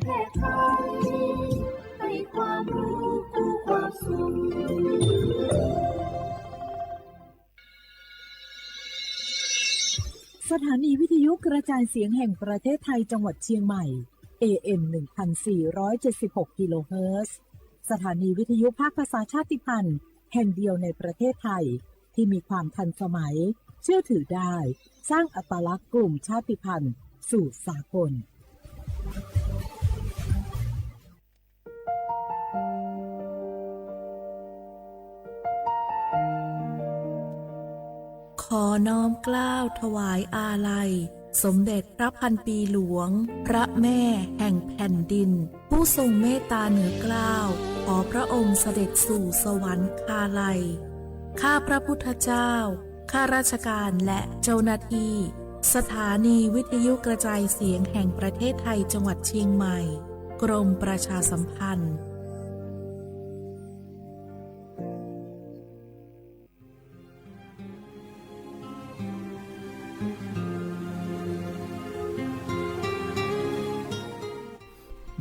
สถานีวิทยุกระจายเสียงแห่งประเทศไทยจังหวัดเชียงใหม่ เอ เอ็ม หนึ่งพันสี่ร้อยเจ็ดสิบหก กิโลเฮิรตซ์ สถานีวิทยุภาคภาษาชาติพันธุ์แห่งเดียวในประเทศไทย ที่มีความทันสมัย เชื่อถือได้ สร้างอัตลักษณ์กลุ่มชาติพันธุ์สู่สากล ขอน้อมเกล้าถวายอาลัย สมเด็จพระพันปีหลวง พระแม่แห่งแผ่นดิน ผู้ทรงเมตตาเหนือเกล้า ขอพระองค์เสด็จสู่สวรรคาลัย ข้าพระพุทธเจ้า ข้าราชการและเจ้าหน้าที่ สถานีวิทยุกระจายเสียงแห่งประเทศไทยจังหวัดเชียงใหม่ กรมประชาสัมพันธ์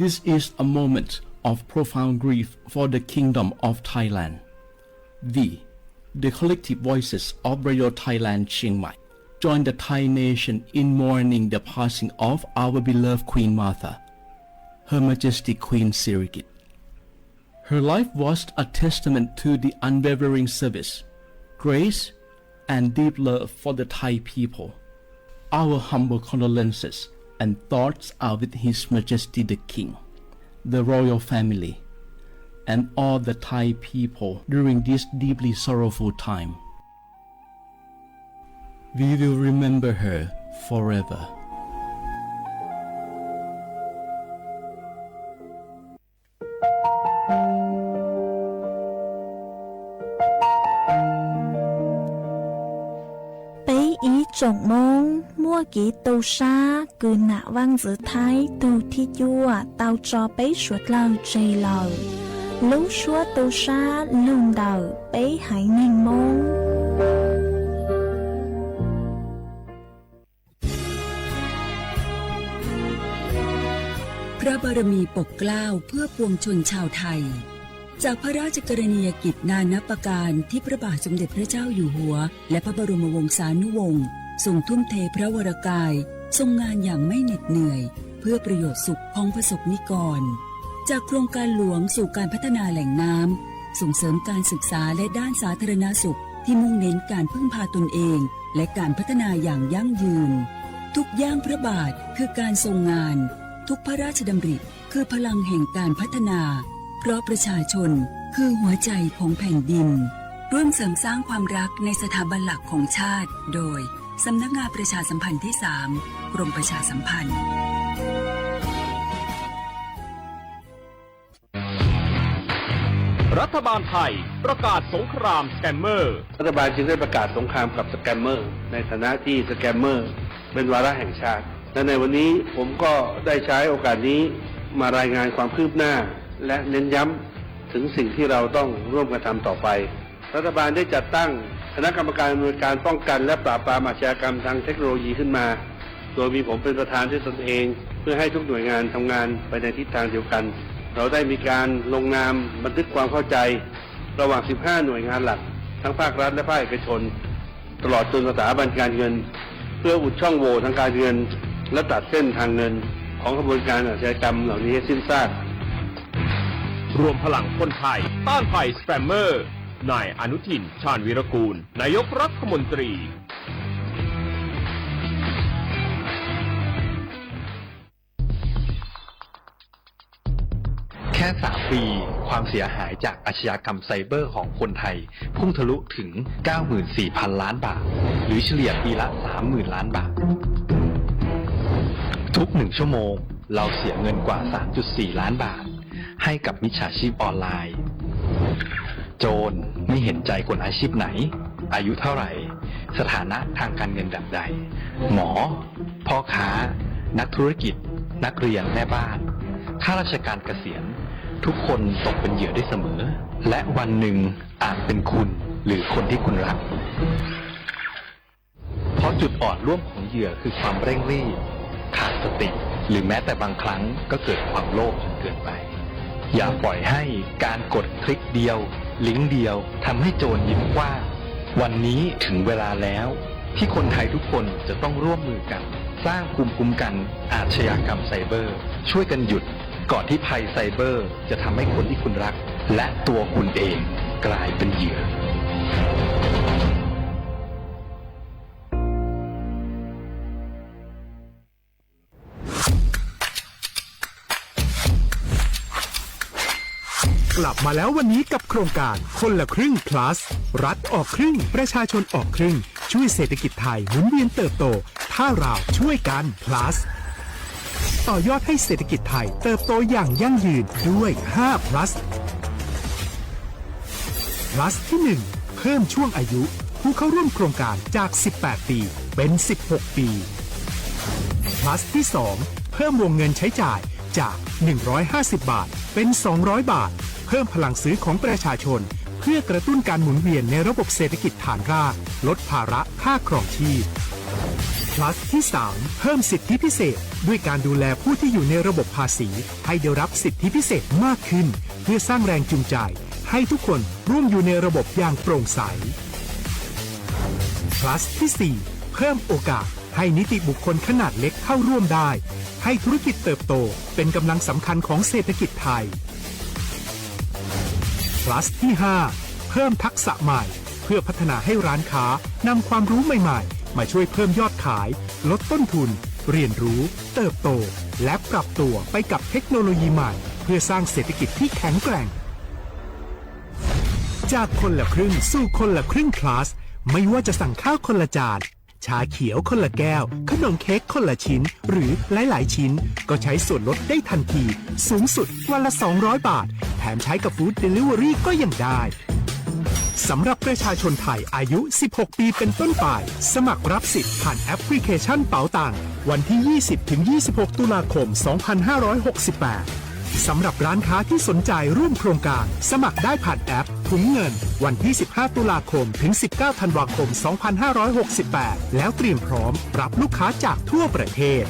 This is a moment of profound grief for the Kingdom of Thailand. We, the collective voices of Radio Thailand Chiang Mai, join the Thai nation in mourning the passing of our beloved Queen Mother, Her Majesty Queen Sirikit. Her life was a testament to the unwavering service, grace, and deep love for the Thai people. Our humble condolences and thoughts are with His Majesty the King, the royal family, and all the Thai people during this deeply sorrowful time. We will remember her forever. Peb ib tsoom Moob, muaj kev tu sab kws nam vaaj ntxwv Thaib tug thib cuaj tau tso peb suav dlawg tseg lawm. Lub suab tu sab lug ntawm peb haiv neeg Moob. พระบารมีปกเกล้าเพื่อปวงชนชาวไทย จากพระราชกรณียกิจนานับประการที่พระบาทสมเด็จพระเจ้าอยู่หัว และพระบรมวงศานุวงศ์ทรงทุ่มเทพระวรกาย ทรงงานอย่างไม่เหน็ดเหนื่อย เพื่อประโยชน์สุขของประสบนิกร จากโครงการหลวงสู่การพัฒนาแหล่งน้ำ ส่งเสริมการศึกษาและด้านสาธารณสุข ที่มุ่งเน้นการพึ่งพาตนเอง และการพัฒนาอย่างยั่งยืน ทุกย่างพระบาทคือการทรงงาน ทุกพระราชดำริคือพลังแห่งการพัฒนา เพราะประชาชนคือหัวใจของแผ่นดิน ร่วมเสริมสร้างความรักในสถาบันหลักของชาติ โดย สำนักงานประชาสัมพันธ์ที่สาม กรมประชาสัมพันธ์ รัฐบาลไทยประกาศสงครามสแกมเมอร์ รัฐบาลจึงได้ประกาศสงครามกับสแกมเมอร์ ในฐานะที่สแกมเมอร์เป็นวาระแห่งชาติ และในวันนี้ผมก็ได้ใช้โอกาสนี้มารายงานความคืบหน้า และเน้นย้ำถึงสิ่งที่เราต้องร่วมกันทำต่อไป รัฐบาลได้จัดตั้งคณะกรรมการอำนวยการป้องกันและปราบปรามอาชญากรรมทางเทคโนโลยีขึ้นมา โดยมีผมเป็นประธานด้วยตนเอง เพื่อให้ทุกหน่วยงานทำงานไปในทิศทางเดียวกัน เราได้มีการลงนามบันทึกความเข้าใจ ระหว่าง สิบห้า หน่วยงานหลัก ทั้งภาครัฐและภาคเอกชน ตลอดจนสถาบันการเงิน เพื่ออุดช่องโหว่ทางการเงิน และตัดเส้นทางเงินของขบวนการอาชญากรรมเหล่านี้ให้สิ้นซาก รวมพลังคนไทยต้านภัยสแกมเมอร์ นายอนุทิน ชาญวีรกูล นายกรัฐมนตรี แค่ สาม ปี ความเสียหายจากอาชญากรรมไซเบอร์ของคนไทย พุ่งทะลุถึง เก้าหมื่นสี่พันล้านบาท หรือเฉลี่ยปีละ สามหมื่นล้านบาท ทุกหนึ่งชั่วโมง เราเสียเงินกว่า สามจุดสี่ล้านบาท ให้กับมิจฉาชีพออนไลน์ โจรไม่เห็นใจคนอาชีพไหน อายุเท่าไหร่ สถานะทางการเงินแบบใด หมอ พ่อค้า นักธุรกิจ นักเรียน แม่บ้าน ข้าราชการเกษียณ ทุกคนตกเป็นเหยื่อได้เสมอ และวันหนึ่งอาจเป็นคุณ หรือคนที่คุณรัก เพราะจุดอ่อนร่วมของเหยื่อคือความเร่งรีบ ขาดสติ หรือแม้แต่บางครั้งก็เกิดความโลภจนเกินไป อย่าปล่อยให้การกดคลิกเดียว ลิงก์เดียวทำให้โจรยิ้มกว้าง วันนี้ถึงเวลาแล้ว ที่คนไทยทุกคนจะต้องร่วมมือกัน สร้างภูมิคุ้มกันอาชญากรรมไซเบอร์ ช่วยกันหยุด ก่อนที่ภัยไซเบอร์จะทำให้คนที่คุณรัก และตัวคุณเองกลายเป็นเหยื่อ กลับมาแล้ววันนี้กับโครงการคนละครึ่ง plus รัฐออกครึ่ง ประชาชนออกครึ่ง ช่วยเศรษฐกิจไทยหมุนเวียนเติบโต ถ้าเราช่วยกัน plus ต่อยอดให้เศรษฐกิจไทยเติบโตอย่างยั่งยืนด้วย ห้า plus plus ที่ หนึ่ง เพิ่มช่วงอายุผู้เข้าร่วมโครงการจาก สิบแปด ปี เป็น สิบหก ปี plus ที่ สอง เพิ่มวงเงินใช้จ่ายจาก หนึ่งร้อยห้าสิบ บาท เป็น สองร้อย บาท เพิ่มพลังซื้อของประชาชน เพื่อกระตุ้นการหมุนเวียนในระบบเศรษฐกิจฐานราก ลดภาระค่าครองชีพ plus ที่ สาม เพิ่มสิทธิพิเศษ ด้วยการดูแลผู้ที่อยู่ในระบบภาษี ให้ได้รับสิทธิพิเศษมากขึ้น เพื่อสร้างแรงจูงใจ ให้ทุกคนร่วมอยู่ในระบบอย่างโปร่งใส plus ที่ สี่ เพิ่มโอกาสให้นิติบุคคลขนาดเล็กเข้าร่วมได้ ให้ธุรกิจเติบโตเป็นกำลังสำคัญของเศรษฐกิจไทย plus ที่ ห้า เพิ่มทักษะใหม่ เพื่อพัฒนาให้ร้านค้านำความรู้ใหม่ๆ มาช่วยเพิ่มยอดขาย ลดต้นทุน เรียนรู้ เติบโต และปรับตัวไปกับเทคโนโลยีใหม่ เพื่อสร้างเศรษฐกิจที่แข็งแกร่ง จากคนละครึ่งสู่คนละครึ่ง plus ไม่ว่าจะสั่งข้าวคนละจาน ชาเขียวคนละแก้ว ขนมเค้กคนละชิ้น หรือหลายๆ ชิ้น ก็ใช้ส่วนลดได้ทันที สูงสุดวันละ สองร้อย บาท แถมใช้กับ Food Delivery ก็ยังได้ สำหรับประชาชนไทยอายุ สิบหก ปีเป็นต้นไป สมัครรับสิทธิ์ผ่านแอปพลิเคชันเป๋าตัง วันที่ ยี่สิบ ถึง ยี่สิบหก ตุลาคม สองพันห้าร้อยหกสิบแปด สำหรับร้านค้าที่สนใจร่วมโครงการ สมัครได้ผ่านแอปถุงเงิน วันที่ สิบห้า ตุลาคม ถึง สิบเก้า ธันวาคม สองพันห้าร้อยหกสิบแปด แล้วเตรียมพร้อมรับลูกค้าจากทั่วประเทศ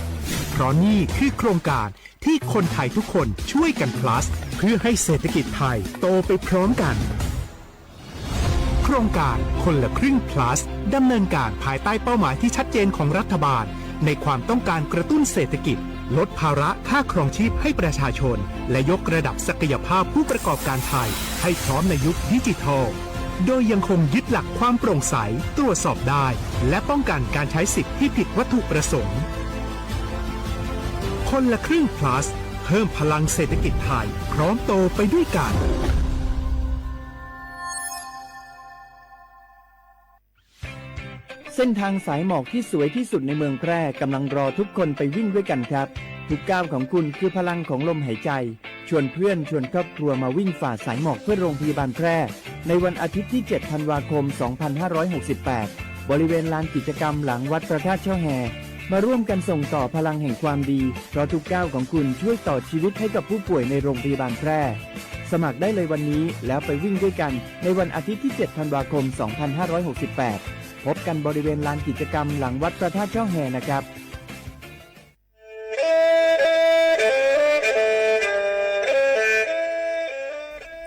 เพราะนี่คือโครงการที่คนไทยทุกคนช่วยกัน plus เพื่อให้เศรษฐกิจไทยโตไปพร้อมกัน โครงการคนละครึ่ง plus ดำเนินการภายใต้เป้าหมายที่ชัดเจนของรัฐบาล ในความต้องการกระตุ้นเศรษฐกิจ ลดภาระค่าครองชีพให้ประชาชน และยกระดับศักยภาพผู้ประกอบการไทย ให้พร้อมในยุคดิจิทัล โดยยังคงยึดหลักความโปร่งใส ตรวจสอบได้ และป้องกันการใช้สิทธิ์ที่ผิดวัตถุประสงค์ คนละครึ่ง plus เพิ่มพลังเศรษฐกิจไทย พร้อมโตไปด้วยกัน เส้นทางสายหมอกที่สวยที่สุดในเมืองแพร่กำลังรอทุกคนไปวิ่งด้วยกันครับ ทุกก้าวของคุณคือพลังของลมหายใจ ชวนเพื่อนชวนครอบครัวมาวิ่งฝ่าสายหมอกเพื่อโรงพยาบาลแพร่ ในวันอาทิตย์ที่ เจ็ด ธันวาคม สองพันห้าร้อยหกสิบแปด บริเวณลานกิจกรรมหลังวัดพระธาตุช่อแฮ มาร่วมกันส่งต่อพลังแห่งความดี เพราะทุกก้าวของคุณช่วยต่อชีวิตให้กับผู้ป่วยในโรงพยาบาลแพร่ สมัครได้เลยวันนี้แล้วไปวิ่งด้วยกันในวันอาทิตย์ที่ เจ็ด ธันวาคม สองพันห้าร้อยหกสิบแปด พบกันบริเวณลานกิจกรรมหลังวัดพระธาตุช่อแฮนะครับ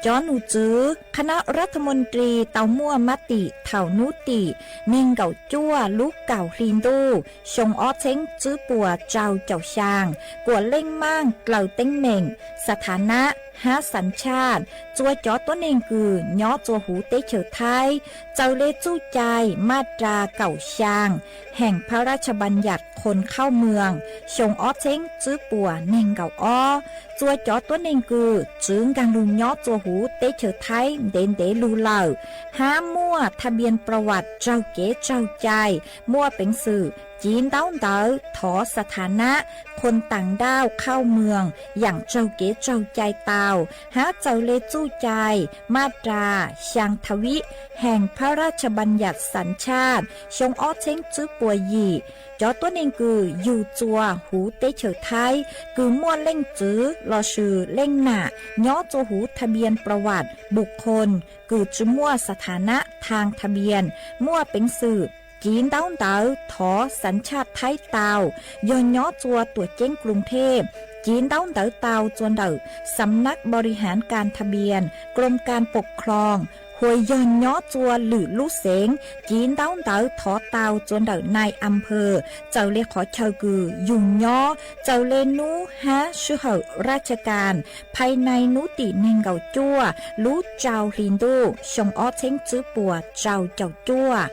Cov num txwv คณะรัฐมนตรี tau muaj mab tim thaum hnub tim nees nkaum cuaj lub kaum hli ntuj xyoo ob txheeb tswb puas rau caum xyaa, kuam leej maaj dlaws teeb meem, สถานะ hab สัญชาติ txua cov tuab neeg kws nyob txua huv teb chaws Thaib, txaws le txuj cai maj ras kaum xyaa แห่งพระราชบัญญัติคนเข้าเมือง xyoo ob txheeb tswb puas nees nkaum ob, txua cov tuab neeg kws txwv nkaag lug nyob txua huv teb chaws Thaib ntev ntev lug lawm, hab muaj ทะเบียนประวัติ tsawg kev tsawg cai, muaj peev xwm civ ntaub ntawv thov สถานะ คนต่างด้าวเข้าเมือง yaam tsawg kev tsawg cai tau, hab txaws le txuj cai maj ras xyaa tha vib แห่งพระราชบัญญัติสัญชาติ xyoo ob txheeb tswb puas yim. Cov tuab neeg kws yug txua huv teb chaws Thaib kws muaj leej txwv lossis leej nam nyob txua huv ทะเบียนประวัติ บุคคล kws tsi muaj สถานะ ทางทะเบียน muaj peev xwm Civ ntaub ntawv thov xav tshaj Thaib tau, yog nyob txua tuam ceeb Kloos Thej. Civ ntaub ntawv tau txua ntawm Xam Nab Npau Ri Haav Kas Tha Npias Kloos Kas Pom Khloos, hua yog nyob txua lwm lub xeev. Civ ntaub ntawv thov tau txua ntawm nai Am Phawm, txawm le qhov chaw kws yug nyob, txawm le nub hab sij hawm raj tsha kas, phais nai nub tim neeg nkaum cuaj lub rau hli ntuj xyoo ob txheeb tswb puas rau caum cuaj.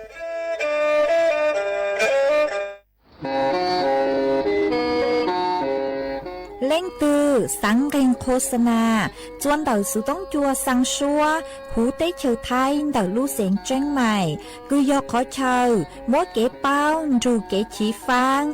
Leej twg xaav nqeeg khos xa nas, txua ntawm xuv toob cua xaa suab huv teb chaws Thaib ntawm lub xeev Tseeb Maim, kws yog qhov chaw muab kev paub nrug kev chiv faab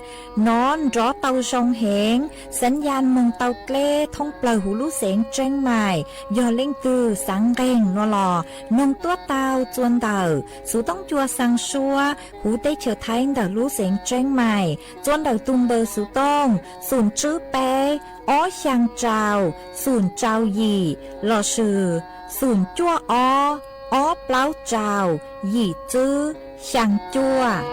nov nrov tau zoo heev, xaav ya moog tau dleb thoob plawg huv lub xeev Tseeb Maim. Yog leej twg xaav nqeeg nuav los noog tuab tau txua ntawm xuv toob cua xaa suab huv teb chaws Thaib ntawm lub xeev Tseeb Maim, txua ntawm tug npawb xuv tooj xum tswb peb ob xyaa rau xum rau yim lossis xum cuaj ob ob plaub rau yim tswb xyaa cuaj.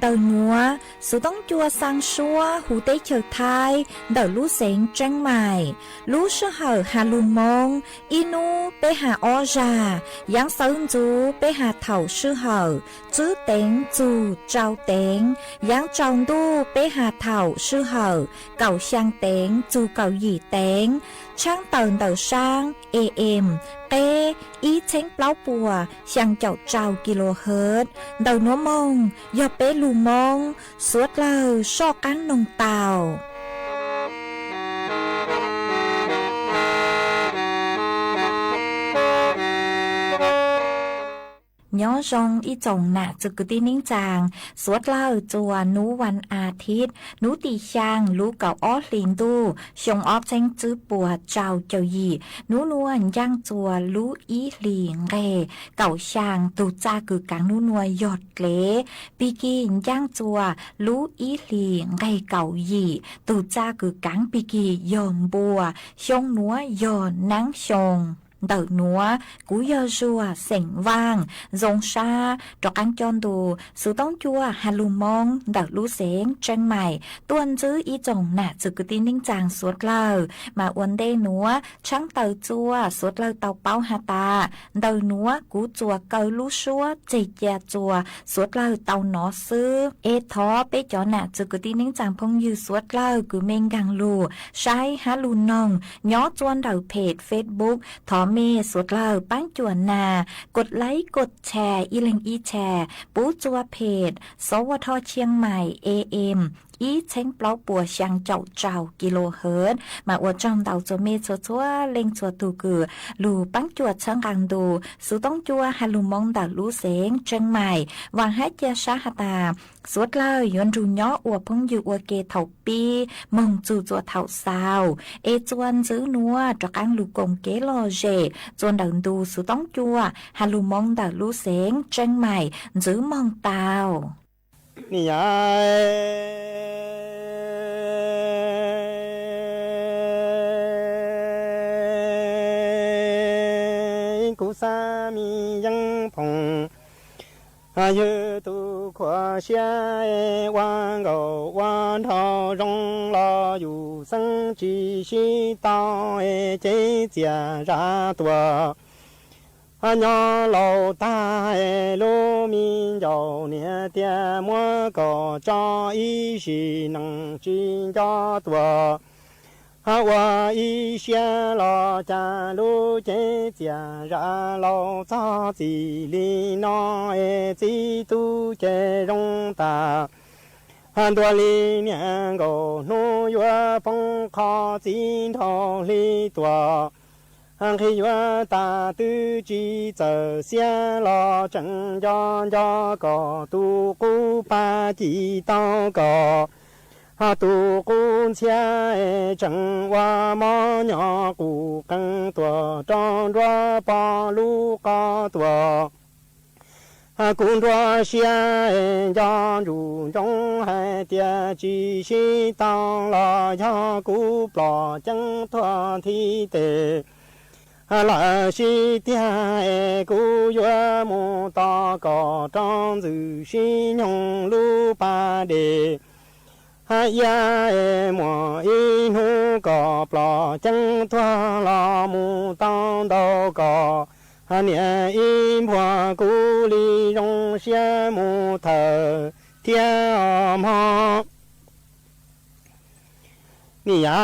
Ntawm nuav, xuv toob cua xaa suab huv teb chaws Thaib ntawm lub xeev Tseeb Maim, lub sij hawm has lug Moob ib nub peb has ob zag, yaav xawv ntxuv peb has thaum sij hawm tswb teev txug rau teev, yaav tsaus ntuj peb has thaum sij hawm kaum xyaa teev txug kaum yim teev, tshaab tawm ntawm saab A M qeb ib txheeb plaub puas xyaa caum rau kilohertz. Ntawm nuav moog yog peb lug Moob, suav dlawg soj qaab noog tau. Nyob zoo ib tsoom nam txwv kwv tij neej tsaa, suav dlawg txua nub vas as thiv, nub tim xyaa lub kaum ob hli ntuj xyoo ob txheeb tswb puas rau caum yim. Nub nuav ncaaj txua lub ib hlis nqeg kaum xyaa. Tug txaj kws kaav nub nuav yog dlev, pig kig ncaaj txua lub ib hlis nqeg kaum yim. Tug txaj kws kaav pig kig yog npua, xyoo nuav yog naab xyoo. Ntawm nuav kuv yog Zuag xeem Vaaj, zoo sab rov qaab coj ntu xuv toob cua has lug Moob ntawm lub xeev Tseeb Maim tuaj ntsib ib tsoom nam txwv kwv tij neej tsaa suav dlawg. Mas ua ntej nuav tshaab tawm txua suav dlawg tau paub has tas, ntawm nuav kuv txuas kaw lub suab tseg ca txua suav dlawg tau nov xwb. Es thov peb cov nam txwv kwv tij neej tsaa phooj ywg suav dlawg kws mej nkaag lug saib hab lug noog nyob txua ntawm phem Facebook, thov mej suav dlawg paab cuam nas kod laib kod tshas ib leeg ib tshas pub txua phem Sov Ua Tho Chiang Mai A M ib txheeb plaub puas xyaa caum rau kilohertz. Mas ua tsaug ntau txua mej txhua txhua leej txhua tug kws lug paab cuam txhawb nqaa ntu xuv toob cua has lug Moob ntawm lub xeev Tseeb Maim. Vaam hab ca sab has tas, suav dlawg yuav nrug nyob ua phooj ywg ua ke thaum pib moog txug txua thaum xaus, es txua ntxiv nuav rov qaab lug koom kev lom zem txua ntawm ntu xuv toob cua has lug Moob ntawm lub xeev Tseeb Maim ntxiv moog tau. Kuv xav mi yeeb phoom, yug tus khuam siab ua nkaus ua nrho zoo los yus xeeb tsis sib tau, ces txias zam tuam. Nyob laus tag lub me ncaus niam tias muab kom tso ib sim neej tsis nco tuam. Ua ib siab los cas lub cev txias zam laus txog txim li no, txiv tub ces zoo tas. Ntuas li niag nkaus hnub yuav poob qho txiv nraug hli tuam. Nqhis yuav tas twb tsis txawm xiab los tseem nco nco kom tus qub pab ci tau kom. Ho tus qub ntxhiab tseem ua mob nyom qus qees tuam rau nruab pob lub qos tuam. Kuv nruab siab nco ntsuj ntsoov hais tias tsis sib tau los yog kuv plom ceeb tuag nthi tes lawm sib tiag es kuv yuav mus tos kom rau ntxwm sib nyoog lub pas dej. Hab iab es muaj ib hnub kom plom ceeb tuag los mus tau ntau kom niam ib npuag kuv li zoo siab mus thawm thiab os mog. Niam yau,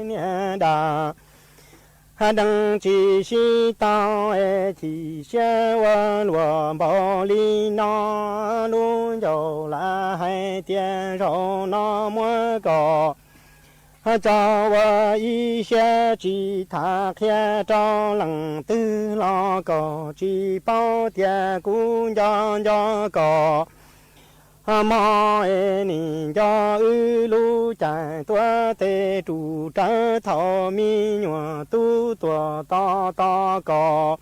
niam dab, hab deev tsis sib tau es chim siab ua luam npaum li no. Lub ncauj lawv hais tias zaum no muab kom tso ua ib siab tsis tham qhia rau leej twg los kom tsis paub tias kuv nco nco kom mog es nim nco wb lub caij tuav tes rus rawv thaum me nyuam tub tuaj tos tos kom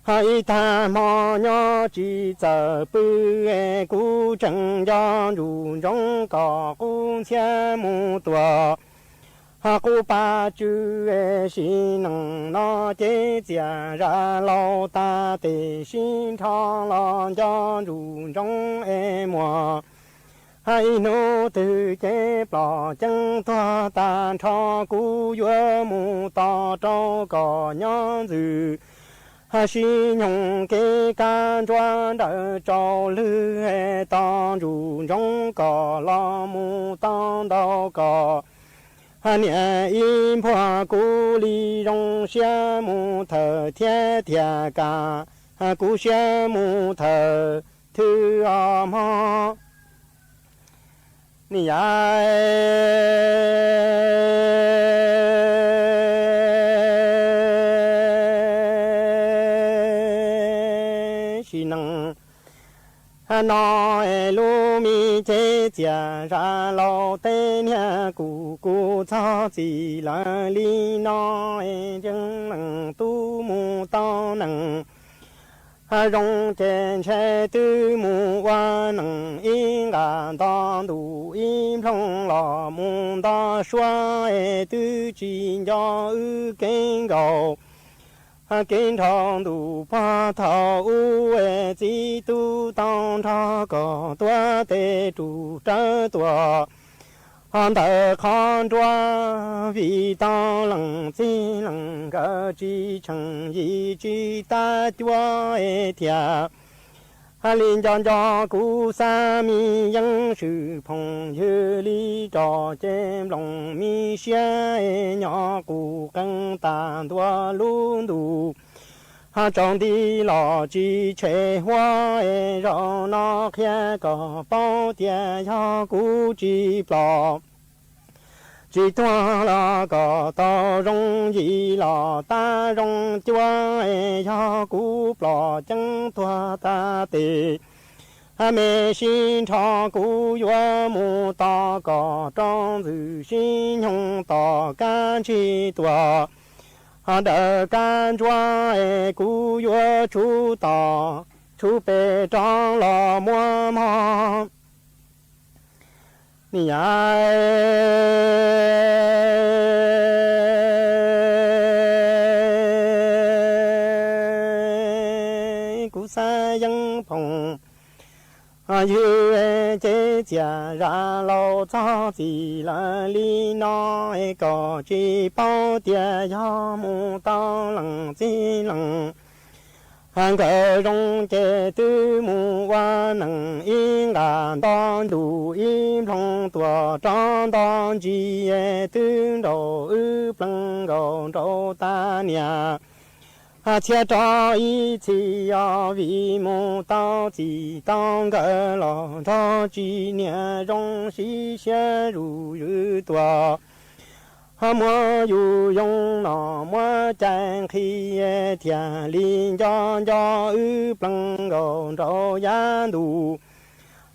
ib tag hmo nyob tsis txawm pw es kuv tseem nco ntsuj ntsoov kom qub ntxhiab mus tua qub pab tsw es sim neej no ces txias zam laus tag tes sib nrho los nco ntsuj ntsoov es muaj ib hnub twg ces plom ceeb tuag tag nrho kuv yuav mus tos rau kom nyob ntxwm sib nyoog kev kab ntsuab nrawm tsaus lwg tos ntsuj ntsoov kom los mus tau ntau kom niam ib npuag kuv li zoo siab mus thawm thiab tiag kam kuv siab mus thawm thwb os mog. Niam yau, sim neej no es lub me cev txias zam laus tej niag kuj kuj txog txim lawm li no es ntseeg leej tub mus tau neej zoo ces ntshe twb mus ua neej ib nqas nto ntuj ib nploog los mus nto suab es twb tsis nco wb kev nkaus kev nrau ntuj puag thaum ub es txiv tub tau nrog kom tuav tes rus rawv tuaj ho ntawm qhov nruab vim tau leej txiv leej nkawd tsis tsheej yim tsis tab cuab es thiaj li nco nco kuv xav me yeeb swm phooj ywg li roj ces nplooj me siab es nyob qus qees tag ntua lub ntuj ho tsaus nti los tsis tshem huab es zaum no qhia kom paub tias yog kuv tsis plom tsis tuag los kom tau zoo yim los tab zoo cuab es yog kuv plom ceeb tuag tag tes me sib nrho kuv yuav mus tos kom rau ntxwm sib nyoog tos kab ntsig tuaj ho dawm kab ntsuab es kuv yuav tshub tos tshub pes rov los muab mog. Niam yau, kuv xav yeeb phooj ywg ces txias zam laus txog txim lawm li no es kom tsis paub tias yog mus tau leej txiv leej nkawd zoo ces twb mus ua neej ib nqas nto ntuj ib nploog tuaj rov nto ntsis es twb nraum wb plees nkaus nraum tas niam txhiab rov ib txhis os vim mus tau txim tau nkawd los nrog tsis niam zoo sib siab zuj zus tuaj ho muab yus yoo no muab cai nqhis thiaj li nco nco wb plees nkaus nraum yav ntuj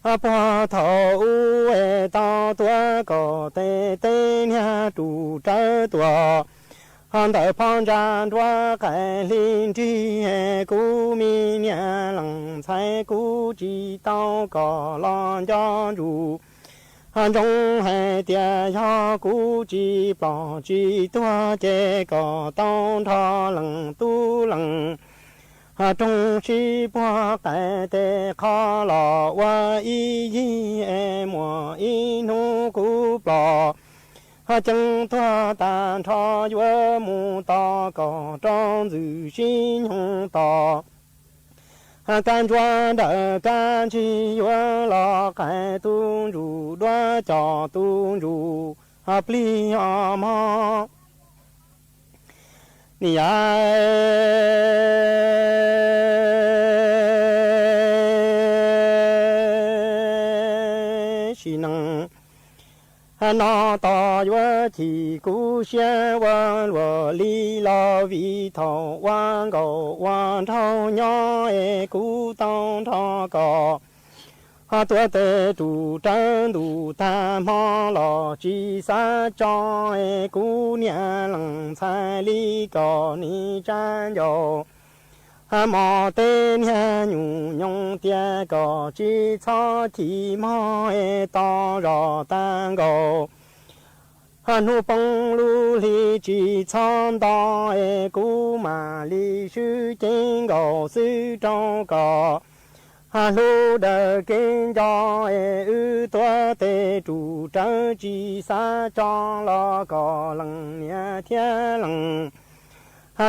Puag thaum ub es tau tuav kom tej teb niag ru rawv tuaj, ho ntawm phab ntsa nruab qaim hli nrig, kuv me niam leej ntxhais kuv tsis tau kom los nco ntsuj. Ho ntsoov hais tias yog kuv tsis ploj tsis tuag ces kom tau nrho leej tub leej roog sib puag qaim tej qho los ua ib yig es muaj ib hnub kuv ploj, ho ceev tuag tag nrho yuav mus tos kom rau ntxwg sib nyoog tos. Kab ntsuab dawm kab ntsig yuav los qaim tus ntsuj duab coj tus ntsuj plig os mog. Ni yam sim neej no tos yuav chim kuv siab ua luaj li los vim thaum ua nkauj ua nraug nyob es kuv tau nrog koj ho tuav tej ru rawv ntuj tag hmo los tsis xav tso es kuv niam leej ntxhais li kom nim tsa ncauj. Hmo tej niag nyuj nyoos tias kom tsis txhob chim mog es tos zog tag nkaus. Hnub poob lub hli tsis txhob nto es kuv mam li swb ceev nkaus xwb rau kom hlub dawm kev nco es wb tuav tej ru rawv tsis xav tso los kom leej niam thiab leej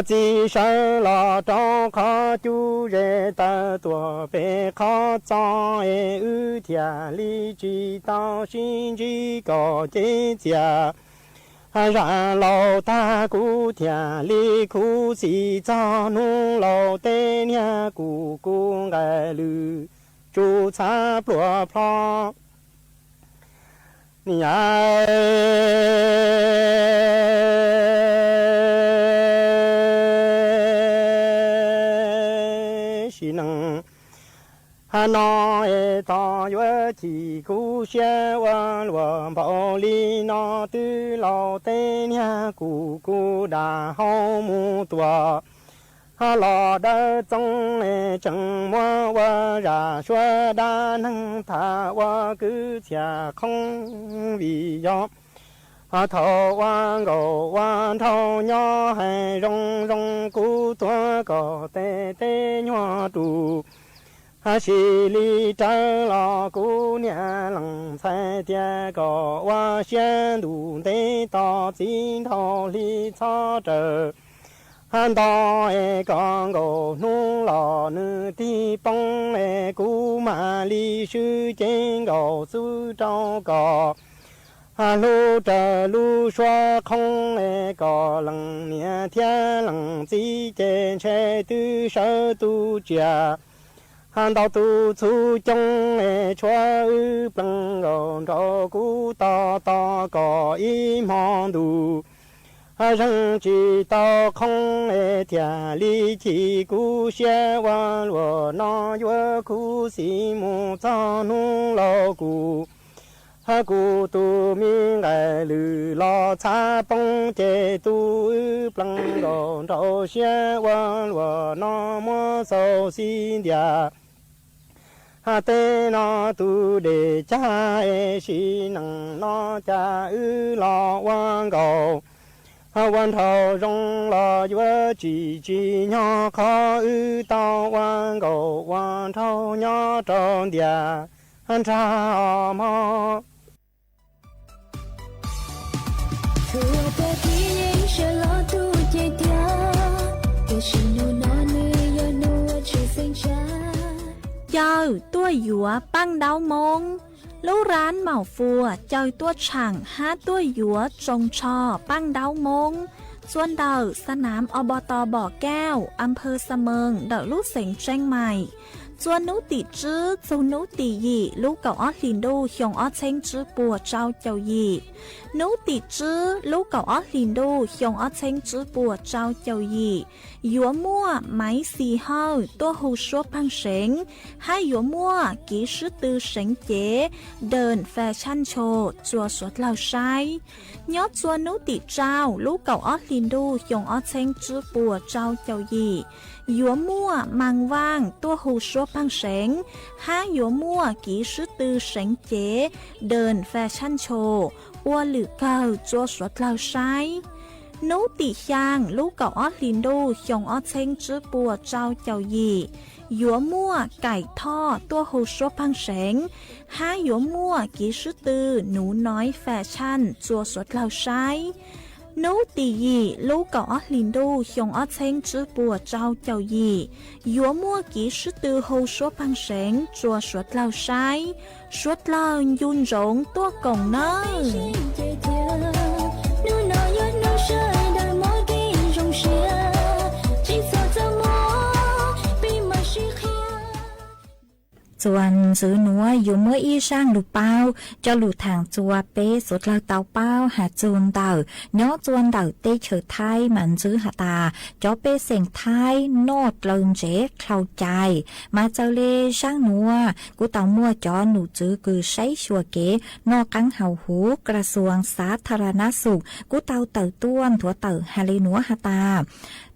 txiv sawv los rau qhov cub ze taw tuaj pem qhov txos es wb thiaj li tsis tau sib ntsib kom cev txiaj. Zam laus tag kuv thiaj li khuv xim txog hnub laus tej niag kuj kuj nqaij lwm tsuj txhav pluag plho. Ni yam sim neej no es tos yuav chim kuv siab ua luaj npaum li no twb laus tej niag kuj kuj dam hau mus tuaj. Ho los dawb txoob es tseem muab ua zaj suab dab neeg tham ua kwv txhiaj qhoob vim yog thaum ua nkauj ua nraug nyob hais zoo zoo kuv tuav kom tej teb nyuag ru sim li rawv los kuv niam leej ntxhais tias kom ua siab ntuj ntev tos txiv nraug hli txhob raws nto es kom nkaus hnub los nws tig poob es kuv mam li swb cev nkaus xwb rau kom hlub raws lub suab qhoob es kom leej niam thiab leej txiv ces ntshe twb sawv tu tsiaj ntau tus txhub coob es tshuav wb plees nkaus nraum kuv tos tos kom ib hmo ntuj zeeg tsis tau qhoob es thiaj li chim kuv siab ua luaj no yuav khuv xim mus txog hnub laus kuv kuv tus me nqaij lwm los txhav poob ces tus wb plees nkaus nraum siab ua luaj no muab xaus xib ntiag. Tej no tus dej cag es sim neej no cas wb los ua nkauj ua nraug zoo los yuav tsis tsim nyog qhov wb tau ua nkauj ua nraug nyob rau ntiaj nrag os mog. Txhua tag kis yeej sawv los tu cev tiag, tiam sis hnub no nws yog hnub uas tshwj xeeb tshaj. Caw tuaj yuav Paj Ntaub Moob. Lub rab maum fuas caw tuaj tshaam hab tuaj yuav tsoos tsho Paj Ntaub Moob, txua ntawm Xa Nam Ob Pov Tos Npom Kauj, Anphawv Xa Mees ntawm lub xeev Tseeb Maim. Txua hnub tim tsib txug hnub tim yim lub kaum ob hlis ntuj xyoo ob txheeb tsib puas rau caum yim. Hnub tim tsib lub kaum ob hlis ntuj xyoo ob txheeb tsib puas rau caum yim, yuav muaj Maiv Xis Hawj tuaj hu suab pheej seev, hab yuav muaj Kiv Swb Tw Seev Cev, Dawm Fas Tshaj Ncho, txua suav dlawg saib. Nyob txua hnub tim rau lub kaum ob hlis ntuj xyoo ob txheeb tsib puas rau caum yim, yuav muaj Mas Vaaj tuaj hu suab pheej seev, hab yuav muaj Kiv Swb Tw Seev Cev, Dawm Fas Tshaj Ncho, ua lwm kawg txua suav dlawg saib. Hnub tim xyaa lub kaum ob hlis ntuj xyoo ob txheeb tsib puas rau caum yim, yuav muaj Kaim Thoj tuaj hu suab pheej seev, hab yuav muaj Kiv Swb Tw Nuv Noiv Fas Tshaj txua suav dlawg saib. Hnub tim yim lub kaum ob hlis ntuj xyoo ob txheeb tsib puas rau caum yim, yuav muaj Kiv Swb Tw hu suab pheej seev txua suav dlawg saib. Suav dlawg ncu ntsoov tuaj koom nawb. Txuas ntxiv nuav yuav muab ib zaaj lug paub coj lug thaam txua peb suav dlawg tau paub has txug ntawm nyob txua ntawm teb chaws Thaib mas ntxwv has tas cov pej xeem Thaib noj dlaw ntsev dlhau cai, mas txawm le zaaj nuav kuj tau muaj cov num tswv kws saib xyuas kev noj qaab haus huv กระทรวงสาธารณสุข kuj tau tawm tuaj nthuav tawm has le nuav has tas,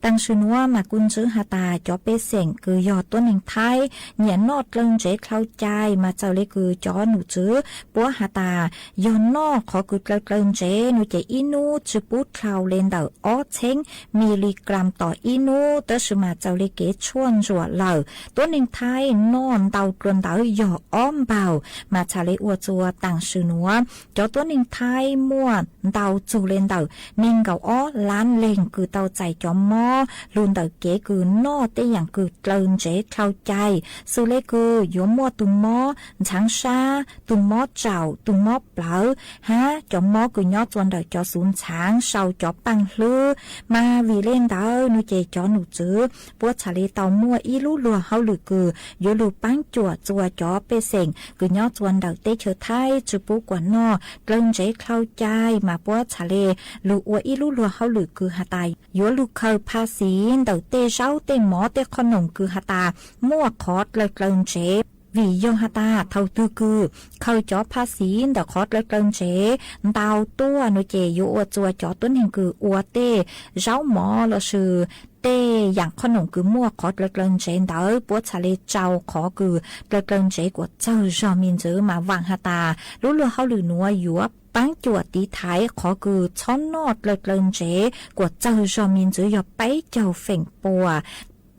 taam sim nuav mas kuj ntxwv has tas cov pej xeem kws yog tuab neeg Thaib nyiam noj dlaw ntsev dlhau cai, mas txawm le kws cov num tswv puab has tas yog noj qhov kws dlaw dlaw ntsev nuav ces ib nub tsi pub dlhau le ntawm ob txheeb miligram tom ib nub, tab sis mas txawm le kev tshuaj ntsuam lawm, tuab neeg Thaib noj ntau dlua ntawd yog ob npaug, mas txhad le ua txua taam sim nuav cov tuab neeg Thaib muaj ntau txug le ntawm neeg nkaum ob lab leeg kws tau txais cov mob lug ntawm kev kws noj tej yaam kws dlaw ntsev dlhau cai, xws le kws yuav muaj tug mob ntxhaav sab, tug mob tsaum, tug mob plawv, hab cov mob kws nyob txua ntawm cov xuv ntxhaav sau cov paaj hlwb. Mas vim le ntawd nuav ces cov num tswv puab txhad le tau muaj ib lub luag hauj lwm kws yuav lug paab cuam txua cov pej xeem kws nyob txua ntawm teb chaws Thaib tsi pub kuas noj dlaw ntsev dlhau cai, mas puab txhad le lug ua ib lub luag hauj lwm kws has tas yuav lug khaws pha xiv ntawm tej zaub tej mov tej qhov noom kws has tas muaj qhov dlaw dlaw ntsev. Vim yog has tas thaum twg kws khaws cov pha xiv ntawm qhov dlaw dlaw ntsev ntau tuaj nuav ces yuav ua txua cov tuab neeg kws ua tej zaub mov lossis tej yaam qhov noom kws muaj qhov dlaw dlaw ntsev ntawd puab txhad le tsau qhov kws dlaw dlaw ntsev kuas txawg zog me ntxwv, mas vaam has tas lub luag hauj lwm nuav yuav paab cuam tiv thaiv qhov kws txhob noj dlaw dlaw ntsev kuas txawg zog me ntxwv yog peb caug feem pua.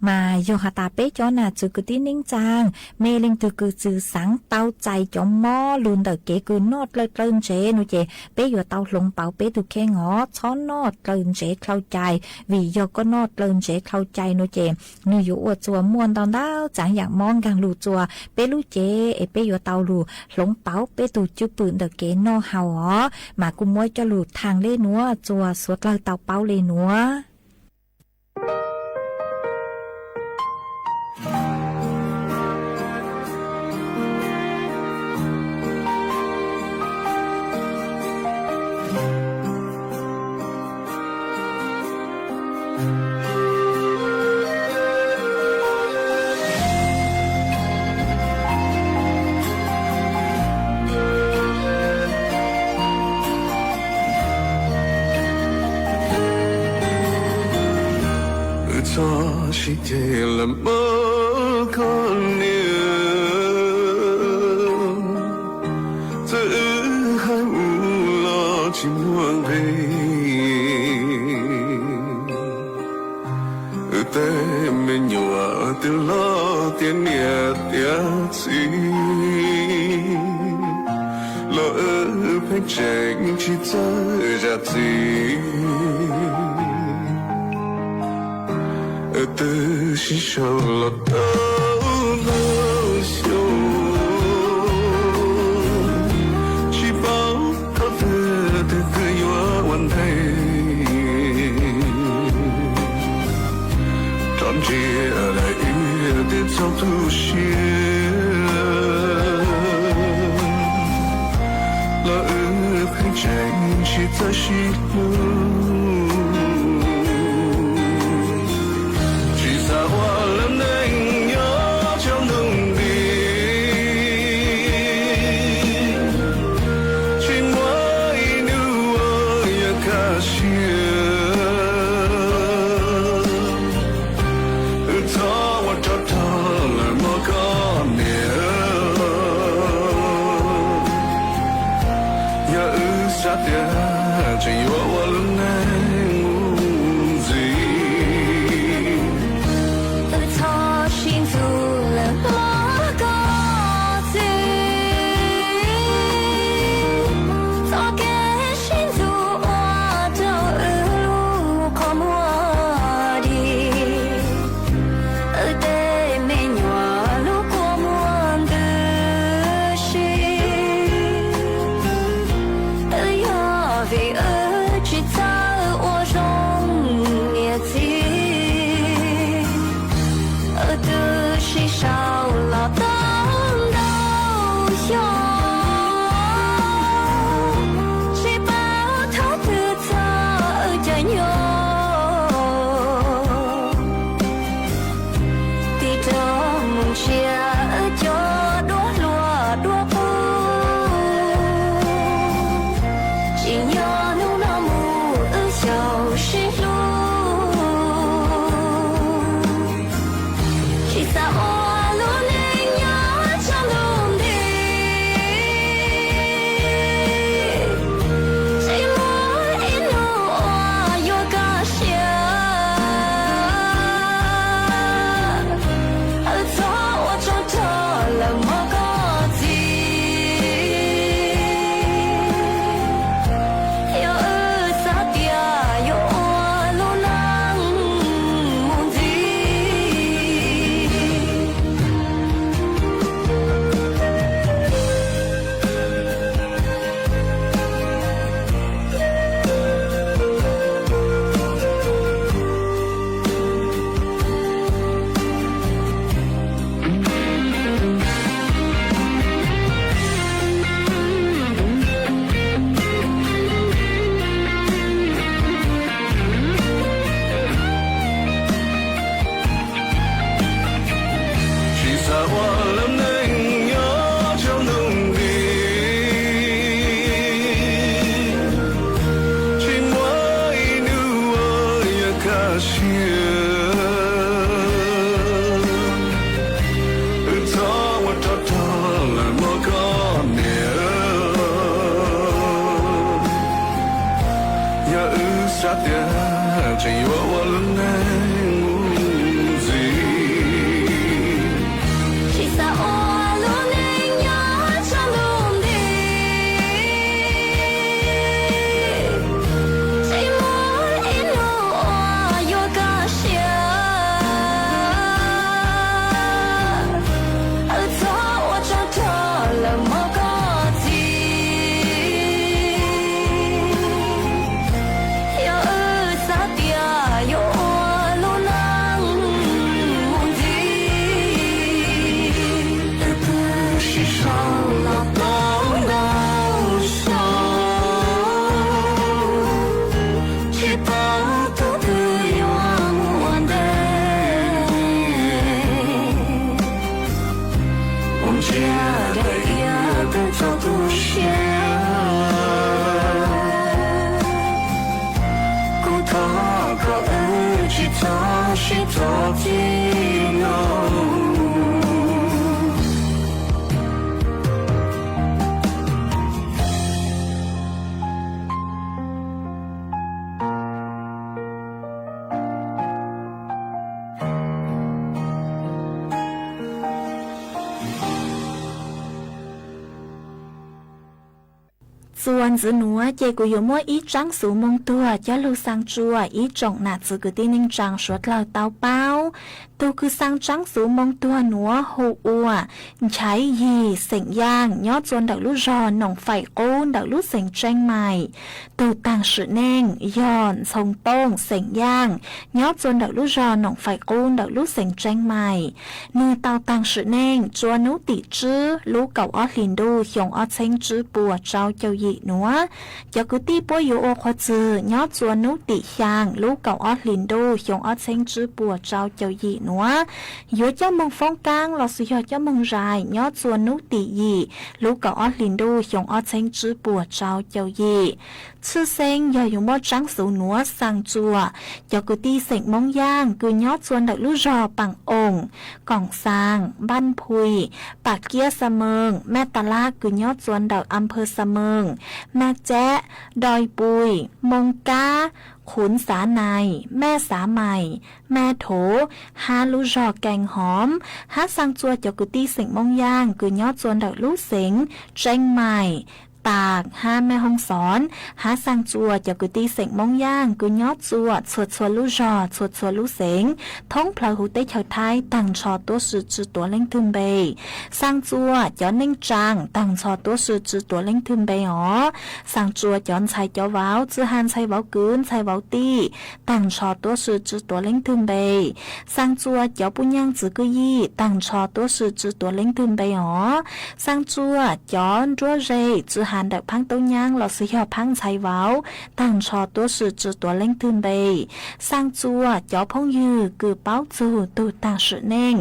Mas yog has tas peb cov nam txwv kwv tij neej tsaa, mej leej twg kws txwv xaav tau txais cov mob lug ntawm kev kws noj dlaw dlaw ntsev nuav ces peb yuav tau hloov pauv peb tug kheej os, txhob noj dlaw ntsev dlhau cai. Vim yog koj noj dlaw ntsev dlhau cai nuav ces nwg yuav ua txua muaj ntau ntau txaav yaam mob nkaag lug txua peb lub cev es peb yuav tau lug hloov pauv peb tug cwj pwm ntawm kev noj haus os. Mas kuj muab coj lug thaam le nuav txua suav dlawg tau paub le nuav. Wb txhob sib ceg los mog koj niam, txawm wb hais mus los tsis muaj nqis. Wb tej me nyuam twb loj tiav niam tiav txiv, los wb pheej tseem tsis txawj zam txim. Wb twb sib sau los tau ntau xyoo, tsis paub thaum twg twg twg yuav ua ntej. Ntsia daim iab twb txaus tu siab, los wb pheej tseem tsis txawj sib hlub. Tsis xav ua lub neej nyob tsaus ntuj nti, tsis muaj ib hnub uas yuav kaj siab. Wb txhob ua rog rog lawm mog koj niam. Yog wb sab tias tseem yuav ua lub neej mus ntxiv, wb txhob sib ntxub lawm mog koj txiv. Txoj kev sib ntxub ua rau wb lub qhov muag dig, wb tej me nyuam lub kua muag ntws si. Twb yog vim wb tsis txawj ua zoo niam txiv, wb twb sib sau los tau ntau xyoo, tsis paub thaum twg txog wb caij nyoog. Tig rov mus ntsia wb cov duab hluas duab qub, tsim nyog hnub no mus wb xyaum sib hlub. Tsis xav ua lub neej nyob tsaus ntuj nti, tsis muaj ib hnub uas yuav kaj siab. Wb txhob ua rog rog lawm mog koj txiv. Yog wb xav tias yuav ua lub neej mus ntxiv, tsis xav ua lub neej nyob tsaus ntuj nti, tsis muaj ib hnub uas yuav kaj siab. Wb txhob ua rog rog lawm mog koj niam. Yog wb sab tias tseem yuav ua lub neej mus ntxiv, tsis xav ua lub neej nyob tsaus ntuj nti, tsis muaj ib hnub uas yuav kaj siab. Wb txhob ua rog rog lawm mog koj txiv. Yog wb xav tias yuav ua lub neej mus ntxiv, wb twb sib sau los tau ntau xyoo, tsis paub thaum twg yuav mus ua ntej. Mus ntsia daim iab twb txaus tu siab, kuv thov kom wb tsis txhob sib txhob txij no. Txua Ntxiv nuav ces kuv yuav muab ib tsaab xuv moo tuag coj lug xaa tsua ib tsoom nam txiv kwv tij neej tsaa suav dlawg tau paub. Tug kws xaa tsaab xuv moo tuag nuav hu ua Nchaiv Yig, xeem Yaaj, nyob tsua ntawm lub zog Noom Faim Qub ntawm lub xeev Tseeb Mais. Tug taag sim neej yog Ntxhoo Tooj, xeem Yaaj, nyob tsua ntawm lub zog Noom Faim Qub ntawm lub xeev Tseeb Mais. Nwg tau taag sim neej tsua nub tim tsib lub kaum ob hlis ntuj xyoo ob txheeb tsib puas tsau caum yim nuav. Cov kwv tij puab yuav ua qhua txwg nyob tsua nub tim xyaa lub kaum ob hlis ntuj xyoo ob txheeb tsib puas tsau caum yim nuav, yuav coj moog foob kaab lossis yog coj moog zais nyob tsua nub tim yim lub kaum ob hlis ntuj xyoo ob txheeb tsib puas tsau caum yim. Tshwj xeeb yog yuav muab tsaab xuv nuav xaa tsua cov kwv tij xeem Moob Yaaj kws nyob tsua ntawm lub zog Paam Oom, Koom Xaas, Npaaj Phuim, Pam Kiab Xa Mees, Maj Tas Laj kws nyob tsua ntawm Amphaw Xa Mees, Maj Cab, Doi Pui, Moo Kab, Qhuv Xav Nais, Maj Xav Mais, Maj Thov, hab lub zog Kees Hov, hab xaa tsua cov kwv tij xeem Moob Yaaj kws nyob tsua ntawm lub xeev Tseeb Mais, Tas hab Maj Hoob Xov, hab xaa tsua cov kwv tij xeem Moob Yaaj kws nyob tsua txhua txhua lub zog txhua txhua lub xeev thoob plawg huv teb chaws Thaib taag nrho tuab si tsi tuav leej twg npe. Xaa tsua cov neej tsaa taag nrho tuab si tsi tuav leej twg npe os. Xaa tsua cov ntxhais cov vauv, tsi has ntxhais vauv kwv ntxhais vauv tij, taag nrho tuab si tsi tuav leej twg npe. Xaa tsua cov puj nyaaj txwv kwj yij taag nrho tuab si tsi tuav leej twg npe os. Xaa tsua cov nruab ze tsi has ntawm phaab tub nyaab lossis yog phaab ntxhais vauv taag nrho tuab si tsi tuav leej twg npe. Xaa tsua cov phooj ywg kws paub txug tug taag sim neej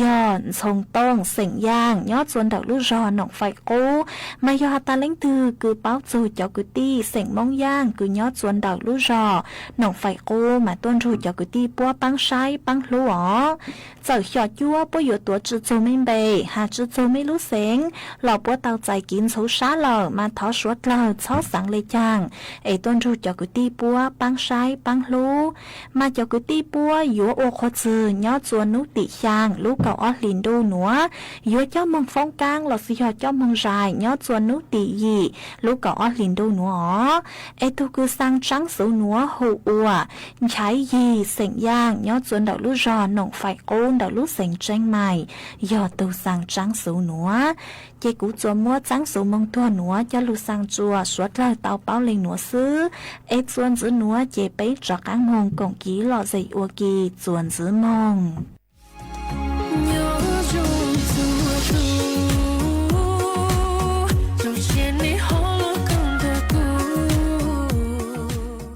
yog Ntxhoo Tooj, xeem Yaaj, nyob tsua ntawm lub zog Noom Faim Qub, mas yog has tas leej twg kws paub txug cov kwv tij xeem Moob Yaaj kws nyob tsua ntawm lub zog Noom Faim Qub mas tuaj nrug cov kwv tij puab paab saib paab hlub os. Txawm xyom cuab puab yuav tuav tsi txug mej npe, has tsi txug mej lub xeev los puab tau txais kiv ntxhuv sab lawm mas thov suav dlawg txhob xaav le caag es tuaj nrug cov kwv tij puab paab saib paab hlub. Mas cov kwv tij puab yuav ua qhua txwg nyob tsua nub tim xyaa lub kaum ob hlis ntuj nuav, yuav coj moog foob kaab lossis yog coj moog zais nyob tsua nub tim yim lub kaum ob hlis ntuj nuav os. Es tug kws xaa tsaab xuv nuav hu ua Nchaiv Yig, xeem Yaaj, nyob tsua ntawm lub zog Noom Faim Qub ntawm lub xeev Tseeb Mais, yog tug xaa tsaab xuv nuav. Ces kuv tsuas muab tsaab xuv moo tuag nuav coj lug xaa tsua suav dlawg tau paub le nuav xwb. Es txuas ntxiv nuav ces peb rov qaab moog koom kiv lom zem ua ke txuas ntxiv moog.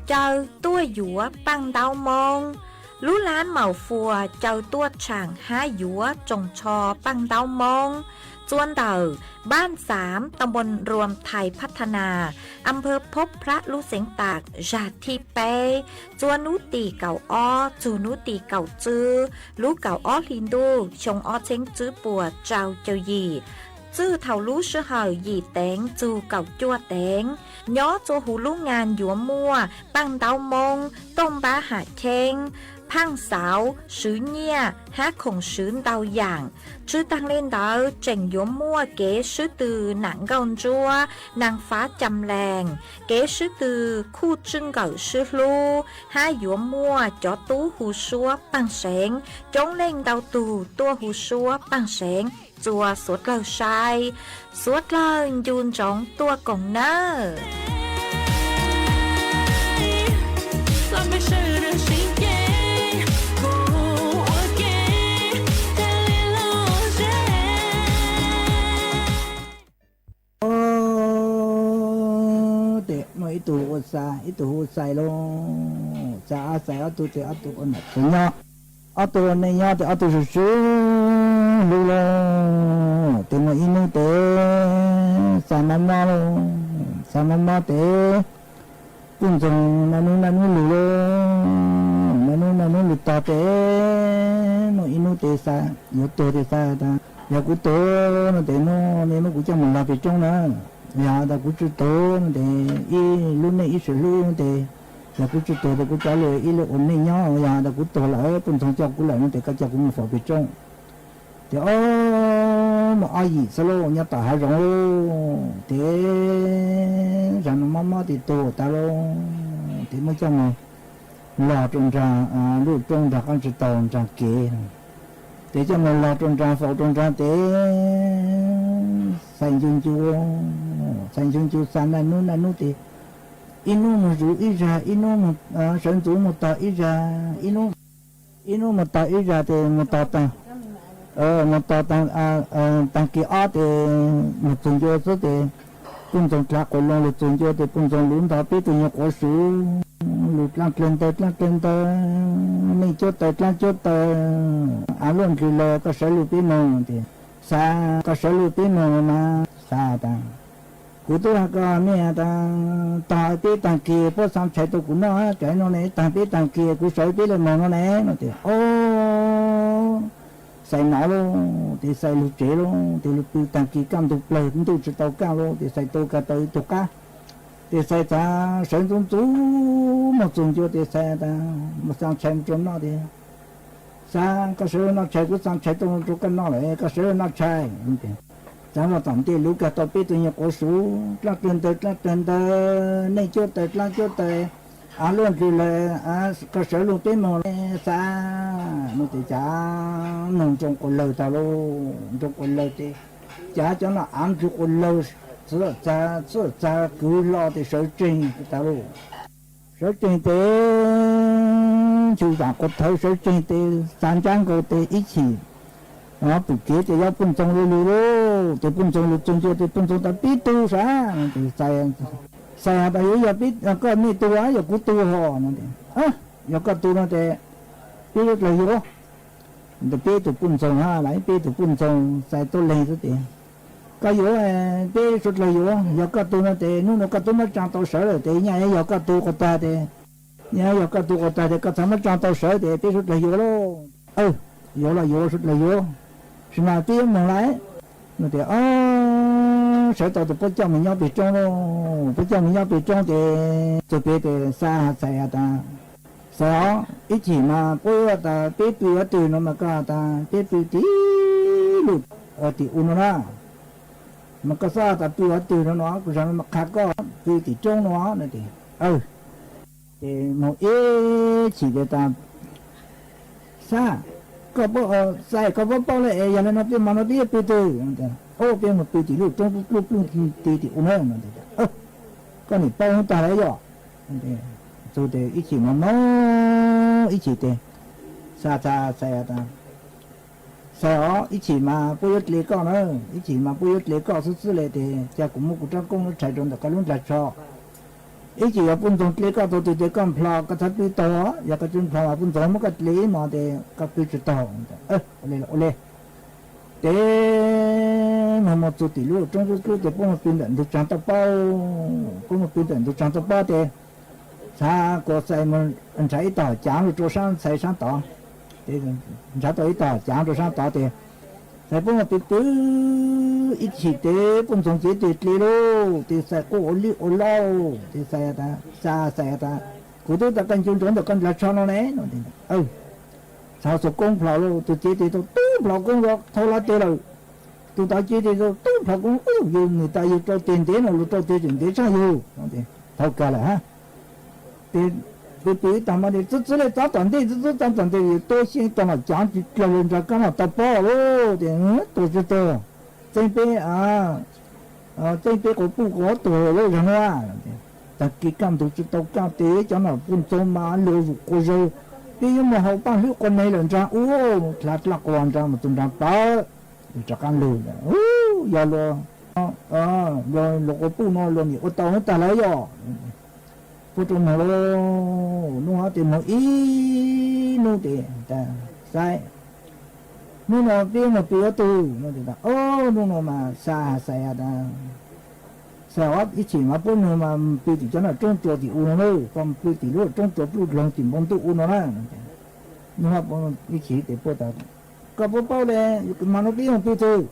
Caw tuaj yuav Paaj Ntaub Moob. Lub lab Maum Fuas caw tuaj tshaam hab yuav tsoos tsho Paaj Ntaub Moob tsua ntawm Npaaj Xaav, Tam Npuas Nruas, Thais Phab Tha Nas, Amphaw Phob Phlab, lub xeev Tam, zag thib peb, tsua nub tim kaum ob txug nub tim kaum tswb lub kaum ob hli ntuj xyoo ob txheeb tswb puas rau caug yim. Txwj thaum lub sij hawm yim teev txug kaum cuaj teev. Nyob tsua huv lub ngas yuav muaj Paaj Ntaub Moob, Tooj Npab Ham Cheeb, Phaaj Xauv, Swv Nyiaj hab khoom swv ntau yaam. Tsi taag le ntawd tseem yuav muaj kev swb tw Nam Nkauj Ntsuab, Naag Fav Cam Lees, kev swb tw Khuj Tswj Nkawm Swb Hlub, hab yuav muaj cov tub hu suab Paaj Seev coob leej ntau tug tuaj hu suab Paaj Seev tsua suav dlawg saib. Suav dlawg ncu ntsoov tuaj koom nawb. Tes muaj ib tug hu ua Xais, ib tug hu ua Xais lauj. Xais, Xais ob tug tes ob tug ua nam txiv nyob, ob tug ua neej nyob tes ob tug swm swm hlub lauj. Tes muaj ib hnub tes Xais mob mob lauj, Xais mob mob tes tuaj ntsoog naj nub naj nub lug lauj. Naj nub naj nub lug tog tes muaj ib hnub tes Xais yuav tuag tes Xais tas, yog kuv tuag no tes muab, nej muab kuv coj mus lag pem roob na. Yog tas kuv tsi tuag no tes ib lub neej ib swm hlub tes, yog kuv tsi tuag tes kuv coj lug ib lub ua neej nyob. Yog tas kuv tuag lawm tuaj ntsoog coj kuv lawm no tes koj coj kuv mus faus pem roob. Tes ob muaj ob yim xwb lauj, nyob tom hav zoov lauj. Ces zag no mob mob tis tuag tas lauj, ces muab coj mus log rau nraag lub roob nraag qaab tsi taug nraag kev. Ces coj mus log rau nraag faus rau nraag ces xais ncu ncu, xais ncu ncu xais naj nub naj nub ces ib nub mus zuv ib zag, ib nub sawv ntxuv mus tog ib zag, ib nub mus tog ib zag ces mus tog taag, mus tog taag kis ob ces mus txug ncua xwb ces Puj Ntxoog dlaav quas loo lug txug ncua ces Puj Ntxoog luv ntog peb tug nyuag quav suv, lug dlaab dlawg ntawg dlaab dlawg ntawg, neej cuab taws dlaab cuab taws, av luaj nrwg lawm, koj sawv lug peb moog. Ces xav, koj sawv lug peb moog mas xav tas, kuv tub has koj mej tas tog peb taag kis puab xaa tshais rau kuv noj, kag no ne, taag peb taag kis kuv sawv peb le moog no ne no ces o xais nov lauj, ces xais lug tsev lauj, ces lug pw taag kis kaj ntug plawg ntuj tsi tau kaj lauj, ces xais tau kag tau ib tug qab, ces xais tas sawv ntxuv ntxuv mus txug ncua ces xais tas mus xaa tshais mus rau noj ces xav, koj sawv lug noj tshais, kuv xaa tshais rau rau koj noj lawm, koj sawv lug noj tshais. Txav lug tom ntej luv kag tau peb tug nyuag quav suv dlaab dlawg ntawg dlaab dlawg ntawg, neej cuab taws dlaab cuab taws, av luaj nrwg lawm, koj sawv lug peb moog xav no ces cav noog nroo quas lawg tag lauj, nroo quas lawg ces cav cov no av nrug quas lawg, txhua txhua txag kwv hlo ces sawv tsees tag lauj. Sawv tsees ces nchu zaam quas thawv sawv tsees ces xav ntsab nkaus ces ib chim pum kev ces yuav Puj Ntxoog lug lug lauj, ces Puj Ntxoog lug txug ncua ces Puj Ntxoog tas peb tug sav, xais has tas yuav yog koj mej tug yog kuv tug hos no, yog koj tug no ces peb suav dlawg yuav. Ntawm peb tug Puj Ntxoog hab, peb tug Puj Ntxoog xais tuab leeg xwb ces koj yuav, peb suav dlawg yuav, yog koj tug no ces nub nua koj tub muab tsaa tau sawv lawm ces nyaj yog koj tug quas tag ces, nyaj yog koj tug quas tag ces koj txhad muab tsaa tau sawv ces peb suav dlawg yuav lauj. Yuav los yuav, suav dlawg yuav, sis mas peb yuav moog lawm no ces sawv tau tes puab coj mus nyob peg roob lauj, puab coj mus nyob peg roob ces txug peg tes xav has xais has tas, xav os, ib chim mas puab yuav tas peb pw ua twg no mas koj has tas peb pw tim lug tim u no na, mas koj xob has tas pw ua twg no no kuv zag no mas qha koj pw tim roob no no ces, ces moog ib chim tes tas xav, koj paub, xais koj paub paub le es yog le no peb mas no peb yuav pw twg? Ob peb moog pw tim lub roob pluj pluj ti tim u na. Koj nim paub tag lawm yog? Txug tes ib chim moog moog ib chim tes xav tas, xais os, ib chim mas puab yuav dle koj na, ib chim mas puab yuav dle koj xwb xwb le tes ca kuv muab kuv rab koob lub rhais rau ntawm koj lub nplhav tsho. Ib chim yog Puj Ntxoog dle koj tau twg tes koj nplho koj txhad pw taug, yog koj tsi nplho mas Puj Ntxoog muab koj dle ib hmo tes koj pw tsi taug. Ua le, ua le. Tes moog moog txug tim lub roob dlub dlub tes puab moog pw ntawm ntug tsaag toj pob, puab moog pw ntawm ntug tsaag toj pob tes xav kuas xais moog nrhav ib tog caav lug rua sab xais sab tod, nrhav tau ib tog caav rua sab tod tes xais puab moog pw pw ib chim tes Puj Ntxoog cev twg dle lauj, tes xais quaj ua lwj ua lauj, tes xais tas, xais tas, kuv twb tas koj ncu nroo ntawm koj nplhav tsho no ne no. Xav xuas koob nplho lauj, tug cev tes tau tub nplho koob los thau lawm tes lawm. Tug tod cev tes tau tub nplho koob, yug nwg tas yug rau tes ntev no, lug rau tes tseem ntev tshaj yug. Thaub kag lawm hab. Tes pw pw ib tag mas tes txwb txwb le txav tom ntej, txwb txwb txav tom ntej, tua xyeej tag mas caav tsi dlaag le nraag kaab mom tau pob lauj. Tes tua tsi tug, txeeb peb, txeeb peb quas puj quas tuag lawm zag nuav. Taag kis kaj ntug tsi tau kaj tes cov nom Puj Ntxoog mas luag zuj quas zawg, peb yuav moog haus paaj hlwb quas nev lawm nraag ua dlaav dlaaj quas nraag mas tug nraag plawg. Rov qaab lug, yog luag, luag quas puj nuav luag nim ua tau huv tag lawm yog. Puab rua moog lauj, nub hov tes moog ib nub tes xav, nub nuav peb moog pw huv tug no. Ob nub nuav mas xav has xais tas, xav ib chim mas puab nug mas pw tim cov nom roob tsua tim u no na, koj pw tim lub roob tsua pluj dloog tim npoo ntuj u no na. Nub hov ib chim tes puab tas, koj puab paub le, mas nub peb moog pw twg?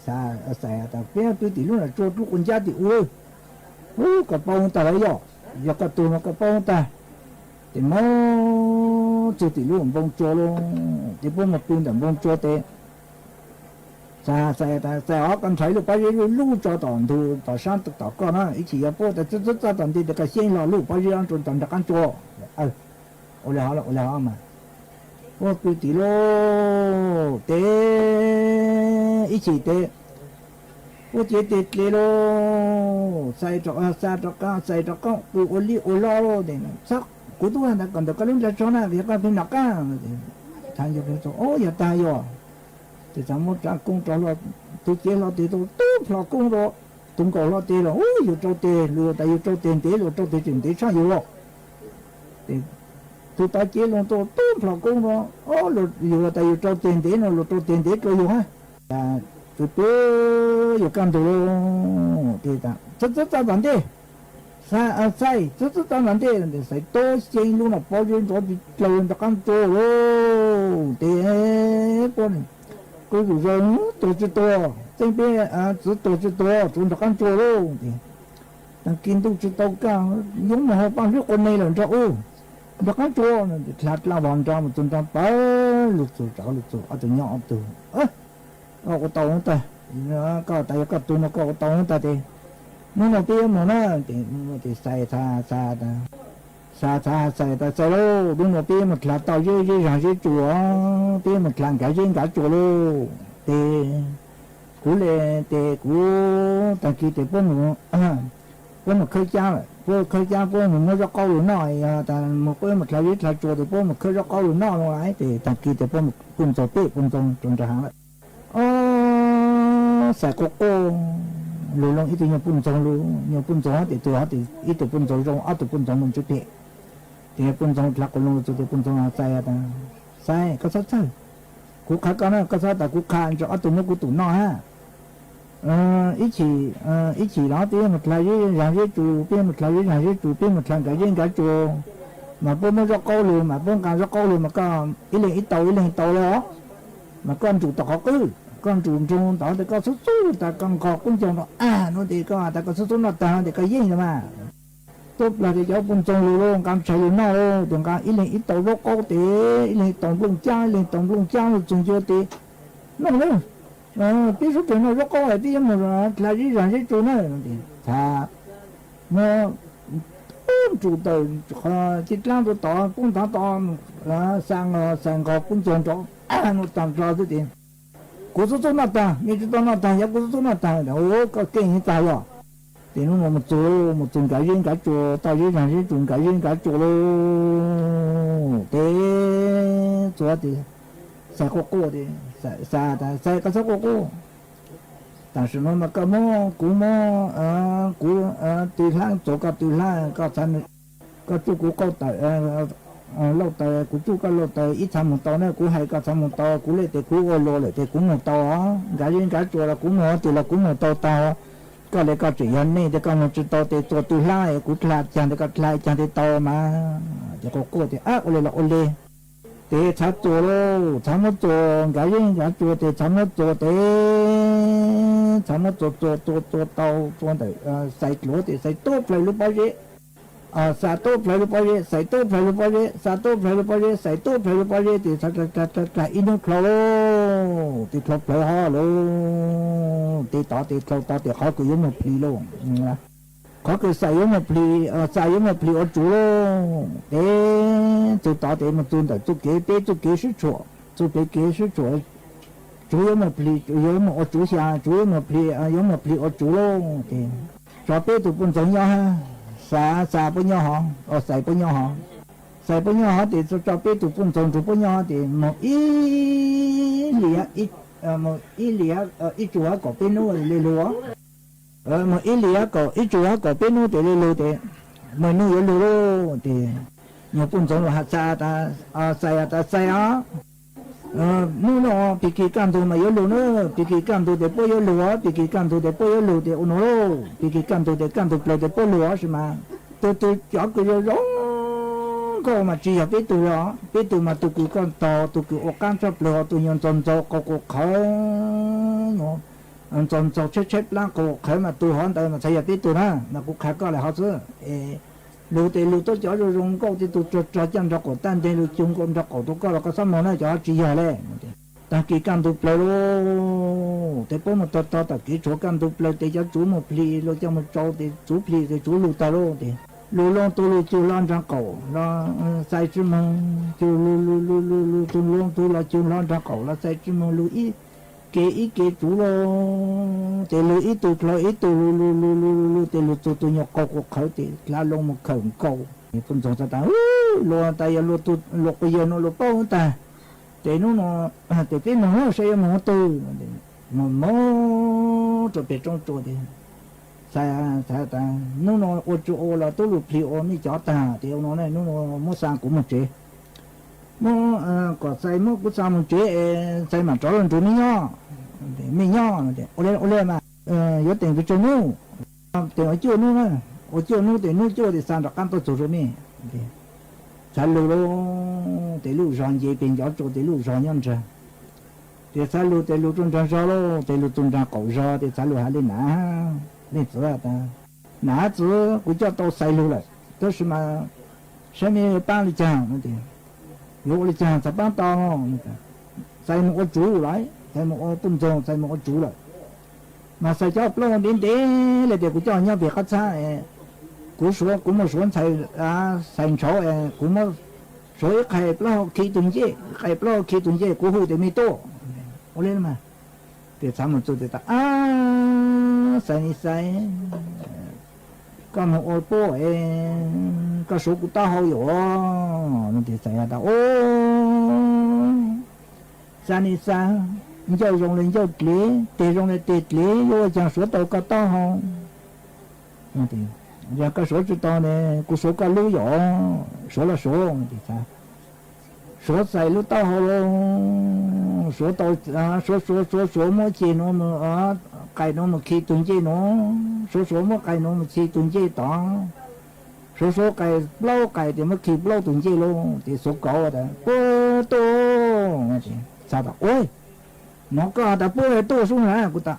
Xav has tas peb moog pw tim lub nom tsua pluj quas ncab tim u. Ub, koj paub huv tag lawm yog, yog koj tug no koj paub huv tag. Tes moog txug tim lub npoo tsua lauj, tes puab moog pw ntawm npoo tsua tes Txais, txais os, koj nrhau lub pob zeb lub lub tso tom ntug tom sab tom koj na, ib chim yog puab tas txwb txwb txaj tom ntej tes koj xyeeb hlo lub pob zeb rau tom nraag qaab tsua. Ua li hov, ua li hov mas. Puab pw tim lauj, tes ib chim tes puab cev tes dle lauj, xa rov qaab, xa rov qaab, pw ua li ua lo lauj. Kuv tub has tas kom ntawm koj lub nra tsog na, yog koj pheej nov qaab. Txhais yog tag yog, tes txhais muab rab koob rau hlo, tug cev hlo tes tau tub nplho koob rau, tug nkaus hlo tes los yug rau tes, luag tas yug rau tes ntev, luag rau tes tseem ntev tshaj yug lauj. Tes tug tod cev lug tau tub nplho koob rau, yug tas yug rau tes ntev no luag rau tes ntev dlua yug hab. Txwv pw yuav kaj ntug lauj, tes txwb txwb txaj tom ntej, Xais, txwb txwb txaj tom ntej, Xais tub xyeeb lub no pob zeb nrov dlaws nraag qaab tsua lauj. Tes puab qw zom zaws, tuag tsi tuag, txeeb peb txwv tuag tsi tuag, tsuav nraag qaab tsua lauj. Tes taag kis ntuj tsi tau kaj, yuav moog hau paaj hlwb quas neeg lawm nrug u, nraag qaab tsua. Dlha dlaa vog nrag mus txug nraag pawg lug txug, lug txug ob tug nyob ob tug. Koj ua tau huv tag, koj tas yog koj tug no koj ua tau huv tag tes hnub no peb yuav moog na. Tes Xais, Xais tas, Xais lauj, hnub no peb yuav moog dlha tau zeb, zeb zag zeb tsua, peb yuav moog dlha nkav zeb nkav tsua lauj. Tes kuv le, tes kuv taag kis tes puab mus, puab mus khawb caab, puab khawb caab puab mus muab zaub qaub lug noj, yog tas mus puab yuav moog dlha zeb dlha tsua tes puab mus khawb zaub qaub lug noj no lawm. Tes taag kis tes puab puj ntxoog peb puj ntxoog rua nraag haav lawm. Ob, Xais quaj quaj lug loo ib tug nyuag puj ntxoog lug, nyuag puj ntxoog hab tes tug hab tes ib tug puj ntxoog zoo, ob tug puj ntxoog lug ntsis phem. Tes puj ntxoog dlha quas loo txug tes puj ntxoog Xais tas, Xais koj txhob txhawj, kuv qha koj na, koj txhob tas kuv qha ntawm ob tug muab kuv tum noj hab. Ib chim, ib chim los peb yuav moog dlha zeb zag zeb tsua, peb yuav moog dlha zeb zag zeb tsua, peb moog dlha nkav zeb nkav tsua, mas puab muab zaub qaub lug mas puab nqa zaub qaub lug mas koj ib leeg ib tau ib leeg tau le os. Mas koj nrug tom qhov qwj, koj nrug nrug ntawd tes koj xub xub tas koj nqos kub ncaug rau, a, nuav tes koj tas koj xub xub noj taag tes koj yeej lawm mas. Tuab plag tes cov puj ntxoog lug lauj, nqa tshais lug noj lauj, tes nqa ib leeg ib tau zaub qaub tes ib leeg tau nplooj caab, ib leeg tau nplooj caab lug txug ncua tes noj lawm. Peb sawv dlawg noj zaub qaub, peb yuav moog dlha zeb zag zeb tsua na. Txhais muab nrug tawm qhov caj dlaab rua tod, poob nthav tod, Xais nqos kub ncaug nrov, nuav taag nrho xwb tes kuv xub xub noj taag, mej tsi tau noj taag, yog kuv xub xub noj taag. Koj keej heev tag yog. Tes nub no mus txug, mus txug nkav zeb nkav tsua, tau zeb zag zeb tsua nkav zeb nkav tsua lauj. Tes txug tes Xais quaj quaj tes, Xais tas Xais koj txhob quaj quaj, tam sim no mas koj muab kuv muab, kuv tw hlab txuas koj tw hlab, koj txuj kuv qauj tawm, lauj taws kuv tsuj koj lauj taws, ib txha moog tau na, kuv hais koj txha moog tau, kuv le tes kuv ua luas lawm tes kuv moog tau os, nkav zeb nkav tsua los kuv moog twg los kuv moog tau taag. Koj le koj tseem yog neej tes koj moog tsi tau tes txua tw hlab, kuv dlha caag tes koj dlha caag tes tau mas. Tes quaj quaj tes ab ua le los ua le. Tes txhav txuas lauj, txhav muab txuas nkav zeb nkav tsua tes txhav muab txuas tes, txhav muab txuas txuas txuas txuas tau txua ntawm Xais dluav tes Xais tub plawg lub pob zeb, Xais tub plawg lub pob zeb, Xais tub plawg lub pob zeb, Xais tub plawg lub pob zeb, Xais tub plawg lub pob zeb tes txhav dlha dlha ib nub dlhau lauj, tes dlhau plawg hov lauj, tes tod tes dlhau tod tes qhov kws yuav moog plis lauj. Qhov kws Xais yuav moog plis, Xais yuav moog plis ua tsuv lauj. Tes txug tod tes moog txug ntawm txuj kev, peb txuj kev sib tshuam, txuj peb kev sib tshuam, tsuv yuav moog plis, yuav moog ua tsuv xya, tsuv yuav moog plis, yuav moog plis ua tsuv lauj. Tes tso peb tug puj ntxoog nyob hab, Xais, Xais puab nyob hov, Xais puab nyob hov, Xais puab nyob hov tes tso peb tug puj ntxoog nrug puab nyob hov tes moog ib hlis, moog ib hlis ib tsu hab kaum peb nub le lug. Moog ib hlis hab kaum, ib tsu hab kaum peb nub tes le lug tes, moog nub yuav lug lauj. Tes nyuag puj ntxoog lug has Xais tas, Xais tas Xais os, nub no pig kig kaj ntug mas yuav lug na, pig kig kaj ntug tes puab yuav lug os, pig kig kaj ntug tes puab yuav lug tes ua nuav lauj, pig kig kaj ntug tes kaj ntug plawg tes puab lug os, tab sis mas tug twg cov kws zoo zoo nkauj mas tsi yog peb tug os, peb tug mas tug kws koj taug, tug kws ua qaab tshaj plawg, tug nyuag ntxaug ntxaug qaug qaug qhawv, ntxaug ntxaug tshaib tshaib plab qaug qaug qhawv mas tug hov ntawd mas txhad yog peb tug na, mas kuv qha koj le hov xwb. Lug tes lug tuab cov zoo zoo nkauj, tej tug rog rog coj nrog qaum taj nteg, lug cug nkaus nrog qaum rua koj los koj xob moog na, cov hov tsi yog le. Tag kis kaj ntug plaws lauj, tes peb mus tog tog tom kev tshuav kaj ntug plaws tes cov tsuv mus plhis los coj mus tsau tes tsuv plhis tes tsuv lug tag lauj tes lug loo tus lug cug hlo nraag qaum los xais tsi moog, cug lug lug lug lug lug tus loo tus los cug hlo nraag qaum los xais tsi moog, lug ib ke ib ke tsuv lauj, tes lug ib tug dlhau ib tug lug lug lug lug lug lug tes lug txug tus nyuag qaug quas qhawv tes dlha loo mus khawm nkaus. Poj ntxoog tas tas, luag tas yog luag quas yawg nuav luag paub tag. Tes nub no, tes peb moog saib yuav moog ua twg. Moog moog rua peg roob tsua tes xais tas nub no ua tsi ua los tub lug plhis ua mej cov tag tes ua no nub no muab xa kuv moog tsev, muab, kom xais muab kuv xa moog tsev es xais mam rov lug nrug mej nyob. Mej nyob, ua li mas, yuav teem pes tsawg nub? Teem ua cuaj nub na, ua cuaj nub tes nub cuaj tes xa rov qaab tuaj txug rua mej. Xais lug lauj, tes lub zog nce peg ncov tsua tes lub zog nyob nraag. Tes xais lug tes lug rua nraag zog lauj, tes lug txug nraag qaum zog tes xais lug has le nam, leej txiv tas, nam txiv, kuv coj tau xais lug lawm tab sis mas saib mej yuav paab le caag. Yuav ua le caag txhad paab tau? Xais moog ua tsuv lawm, xais moog ua poj ntxoog, xais moog ua tsuv lawm. Mas xais cov plaub ntev ntev le tes kuv coj nyob peg qab txhab, kuv suav, kuv muaj suav ntxhais, xais ntshauv es kuv muab suav ib qhais plaub hau khi tug ncej, ib qhais plaub hau khi tug ncej kuv hu tes mej tuaj. Ua le mas, tes txhad moog txug tes tas, ab, xais ne xais, koj moog ua puab es koj suav kuv taub hau yom? Tes xais tas, xais ne xais, ncauj zoo le ncauj dlev, teg zoo le teg dlev, yuav ua caag suav tau koj taub hau? Yog koj suav tsi tau ne, kuv suav koj lub yom, suav los suav. Suav xais lub taub hau lauj, suav tau, suav suav suav suav muab ceg nuav, qais nuav mus khi tug ncej nuav, suav suav muab qais nuav mus khi tug ncej tod, suav suav qais plaub qais tes muab khi plaub tug ncej lauj. Tes xuv kauv tas, puab tuaj. Xais tas, ua, nov koj has tas puab tuaj sub na? Kuv tas,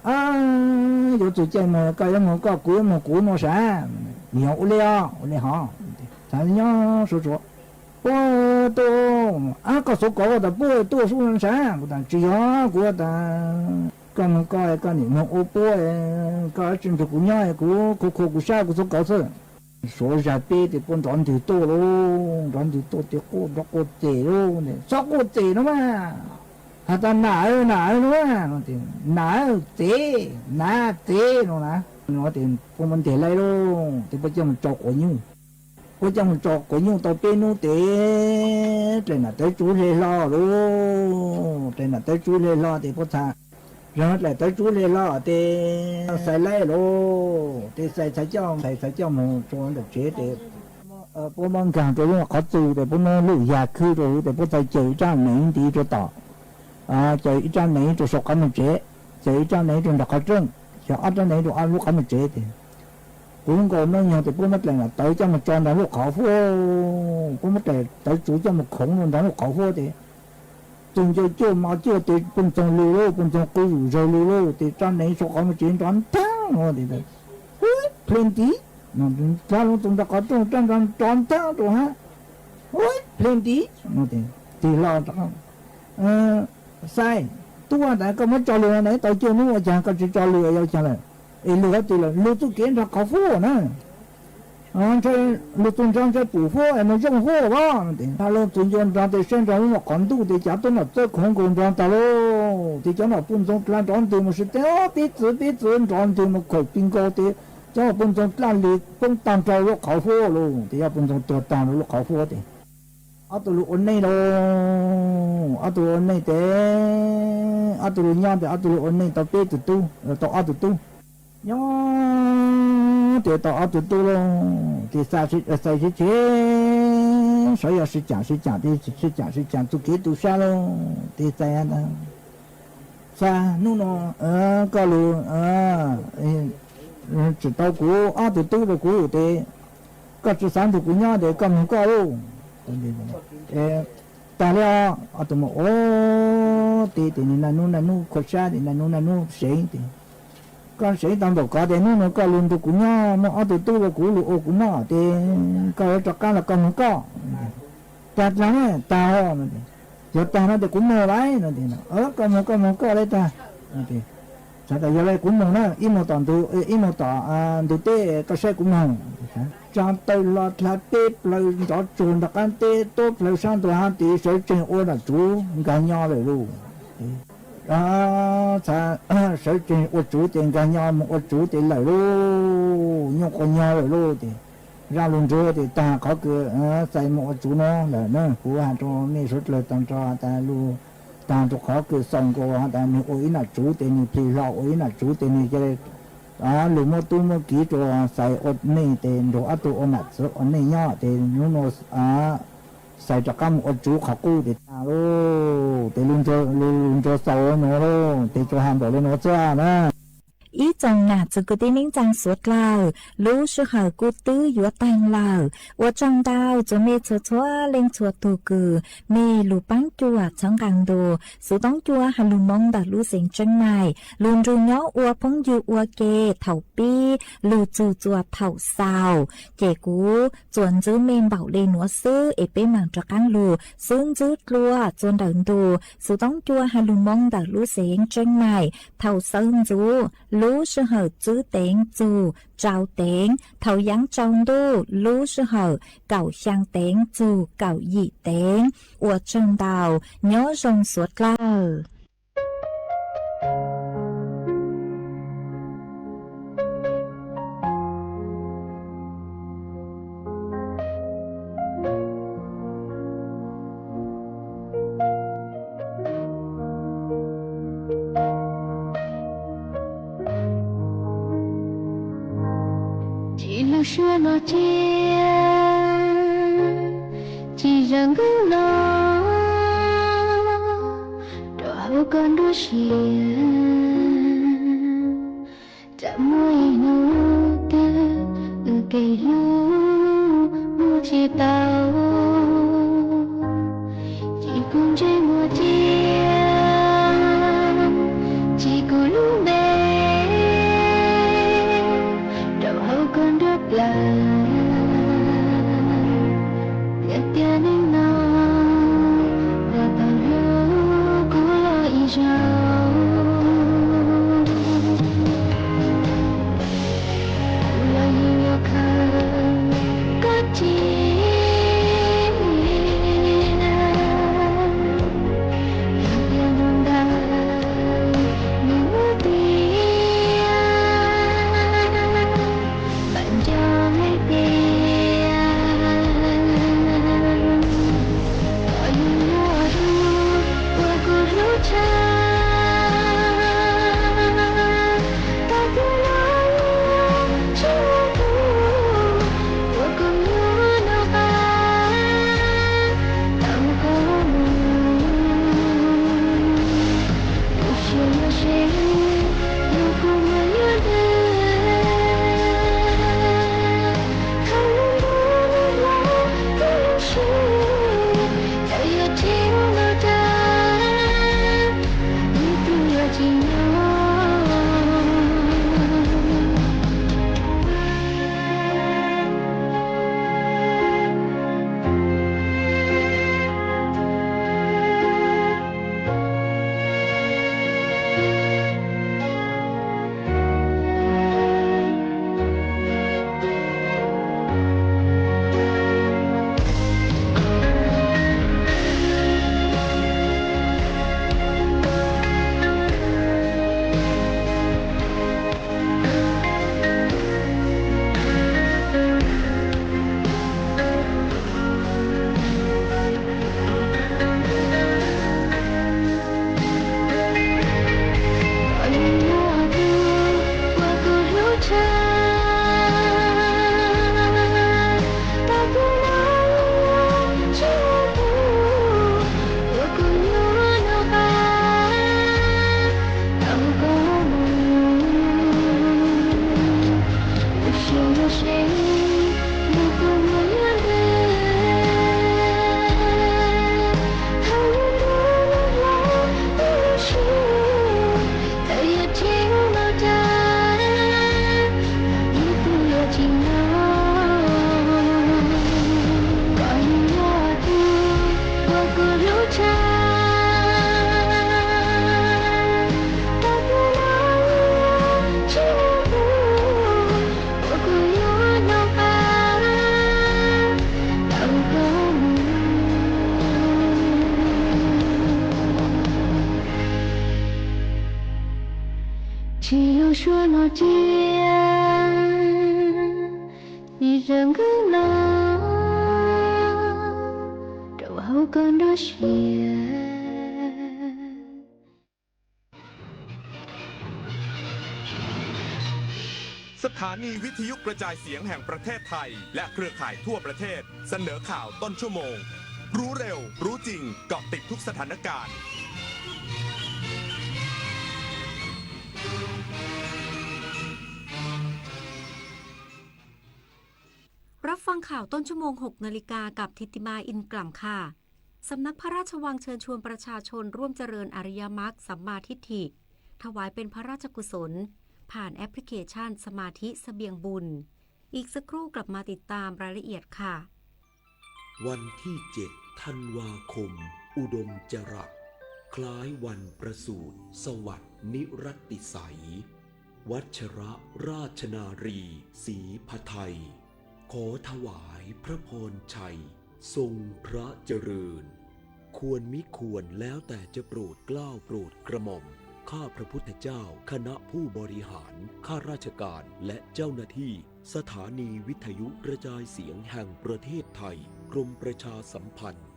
yuav txug caij moog koj yuav moog koj, kuv yuav moog kuv no sav. Yog ua le os, ua le hov. Xais nyob suav suav, puab tuaj, ab, koj xuv kauv tas puab tuaj sub na sav? Kuv tas, tsi yog, kuv tas koj moog koj, koj nim moog ua puab, koj tsi nrug kuv nyob, kuv khua khua kuv sab kuv xuv kauv xwb. Suav zag peb tes puab nrov ntwg tuaj lauj, nrov ntwg tuaj tes quaj nrov quaj txeg lauj, txhob quaj txeg no mas, has tas nam nam no, nam txev, nam txev no na. No tes puab muab nteg laib lauj, tes puab coj mus tsau quav nyuj. Puab coj mus tsau quav nyuj tau peb nub tes dlaim nam tawv tsuv hle hlo lauj, dlaim nam tawv tsuv hle hlo tes puab txhad, zog dlaim tawv tsuv hle hlo tes xais laib lauj, tes xais txhad coj, xais txhad coj mus rua ntawm tsev tes puab muab nkaag rua lub qhov txug tes puab muab luj yag khwb rua huv tes puab txhad caws ib rab neev ntiv rua tom, caws ib rab neev rua sau qhov muag tsev, caws ib rab neev rua nraag qhov rooj, caws ob rab neev rua ob lub qhov muag tsev tes, puv nkaus nub nyoog tes puab muab dlaim nam tawv coj mus tso nraag lub qhov huab, puab muab dlaim tawv tsuv coj mus khoov rua nraag lub qhov huab tes txug ncua cuaj mo cuaj tes poj ntxoog lug lauj, poj ntxoog qw zom zawg lug lauj, tes rab neev sau qhov muag tsev nrov ntaab, hu, plhe ntiv, dlaag lug txug nraag qhov rooj rab nrov ntaab rua hab, hu, plhe ntiv, tig hlo, xais, tub, tas koj muab tso lug no tau cuaj nub ua caag koj tsi tso lug, yog caag lawm? Es lug hab tes lug txuj kev nraag qhov huab na, lug txug nraag ntshai pum huab es moog zooj huab as. Tes txug ncua nraag tes saib nraag lub qhov ntuj tes cav tub nom txawb khoov nkaus nraag tag lauj, tes cov nom poj ntxoog dlha nrov ntwg mus sib teb, peb txwv peb txwv, nrov ntwg mus khaum pis nkaus tes cov nom poj ntxoog dlha le poob taag nrho lub qhov huab lauj, tes cov poj ntxoog tuag taag rua lub qhov huab tes ob tug lug ua neej lauj, ob tug ua neej tes, ob tug lug nyob tes ob tug lug ua neej tau peb tug tub, tau ob tug tub. Nyob tes tau ob tug tub lauj, tes xais sib tseg, sawv yog sib caam sib caam tes sib caam sib caam txuj kev tu sab lauj, tes xais tas, xais, nub no koj lug tsim tau kuv ob tug tub rua kuv tes koj tsi xav nrug kuv nyob tes koj moog koj lauj. Tag le, ob tug moog ua tes, tes naj nub naj nub khuv sab tes naj nub naj nub seev tes, koj seev tau npaum ko tes nub no koj lug nrug kuv nyob, muab ob tug tub rua kuv lug ua kuv noj tes koj yuav rov qab los koj moog koj. Tag dlaag ne, tag os. Yuav tag no ces kuv moog lawm no. Koj moog koj moog koj le tag. Txhais tas yog le kuv moog na, ib moog tom ntug, ib moog tom ntug teb koj saib kuv moog. Tsa taw hlo dlha teb plawg nrov tsuag nrog qaab teb tuab plawg saab ntua hab tis sawv tsees ua nom tswv nkag nyo lawm lauj. Txhais sawv tsees ua tswv tes nkag nyo moog ua tswv tes lawm lauj, nyuaj quas nyog lawm lauj. Tes zaaj lug nrug tes taag qhov kws Xais moog ua tswv nuav lawm na. Kuv has rua mej suav dlawg taag nrho tas lug taag rua qhov kws Xais nkaus has tas nwg ua ib nom tswv tes nwg plhis hlo ua ib nom tswv tes nwg ca le lug muab tub muab kiv rua Xais ua neej tes nrug ob tug ua nam txwv ua neej nyob tes nub nua Xais rov qaab moog ua tswv qhov qub tes taag lauj. Tes lug nrug Xais nuav lauj, tes tsuas has npaum le nuav xwb na. Ib tsoom nam txiv kwv tij neej tsaa suav dlawg, lub sij hawm kuj twb yuav taag lawm. Ua tsaug ntau txug mej txhua txhua leej txhua tug kws mej lug paab cuam txhawb nqaa ntu Xuv Toob Cua has lug moo ntawm lub xeev Tseeb Maim lug nrug nyob ua phooj ywg ua ke thaum pib lug txug txuas thaum xaus. Ces kuv tsuas ntxub mej npaum le nuav xwb es peb maam rov qaab lug xub ntxub dlua txuas ntawm ntu Xuv Toob Cua has lug moo ntawm lub xeev Tseeb Maim thaum sawv ntxuv lub sij hawm tsib teev txug rau teev, thaum yaav tsaus ntuj lub sij hawm kaum xyaa teev txug kaum yim teev. Ua tsaug ntau, nyob zoo suav dlawg. Tsis lug suav los cia, tsis zaam nkaub los rau hauv koj nruab siab. Tsam muaj ib hnub twg wb kev hlub mus tsis tau, tsis kuv ntsej muag cia, tsis kuv lub npe rau hauv koj nruab plawv. Yog tias neej no puas tau hlub kuv los ib zaug, kuv los yeej yuav khaws koj cia. Yog tias nug ntawm nws muab tias, mam nco hais tias koj yog tus uas kuv hlub tshaj. Tsis yog suab no cia, tsis tseem khwb no, rau hauv koj nruab siab. สถานีวิทยุกระจายเสียงแห่งประเทศไทย และเครือข่ายทั่วประเทศ เสนอข่าวต้นชั่วโมง รู้เร็ว รู้จริง เกาะติดทุกสถานการณ์ รับฟังข่าวต้นชั่วโมง หกนาฬิกา กับทิติมา อินกล่ำค่ะ สำนักพระราชวังเชิญชวนประชาชนร่วมเจริญอริยมรรคสัมมาทิฏฐิ ถวายเป็นพระราชกุศล ผ่านแอปพลิเคชันสมาธิเสบียงบุญ อีกสักครู่กลับมาติดตามรายละเอียดค่ะ วันที่เจ็ดธันวาคม อุดมจรัส คล้ายวันประสูติ สวัสดิ์ นิรัตติไสย วัชรราชนารี ศรีผไทย ขอถวายพระพรชัย ทรงพระเจริญ ควรมิควรแล้วแต่จะโปรดเกล้าโปรดกระหม่อม ข้าพระพุทธเจ้า คณะผู้บริหาร ข้าราชการ และเจ้าหน้าที่ สถานีวิทยุกระจายเสียงแห่งประเทศไทย กรมประชาสัมพันธ์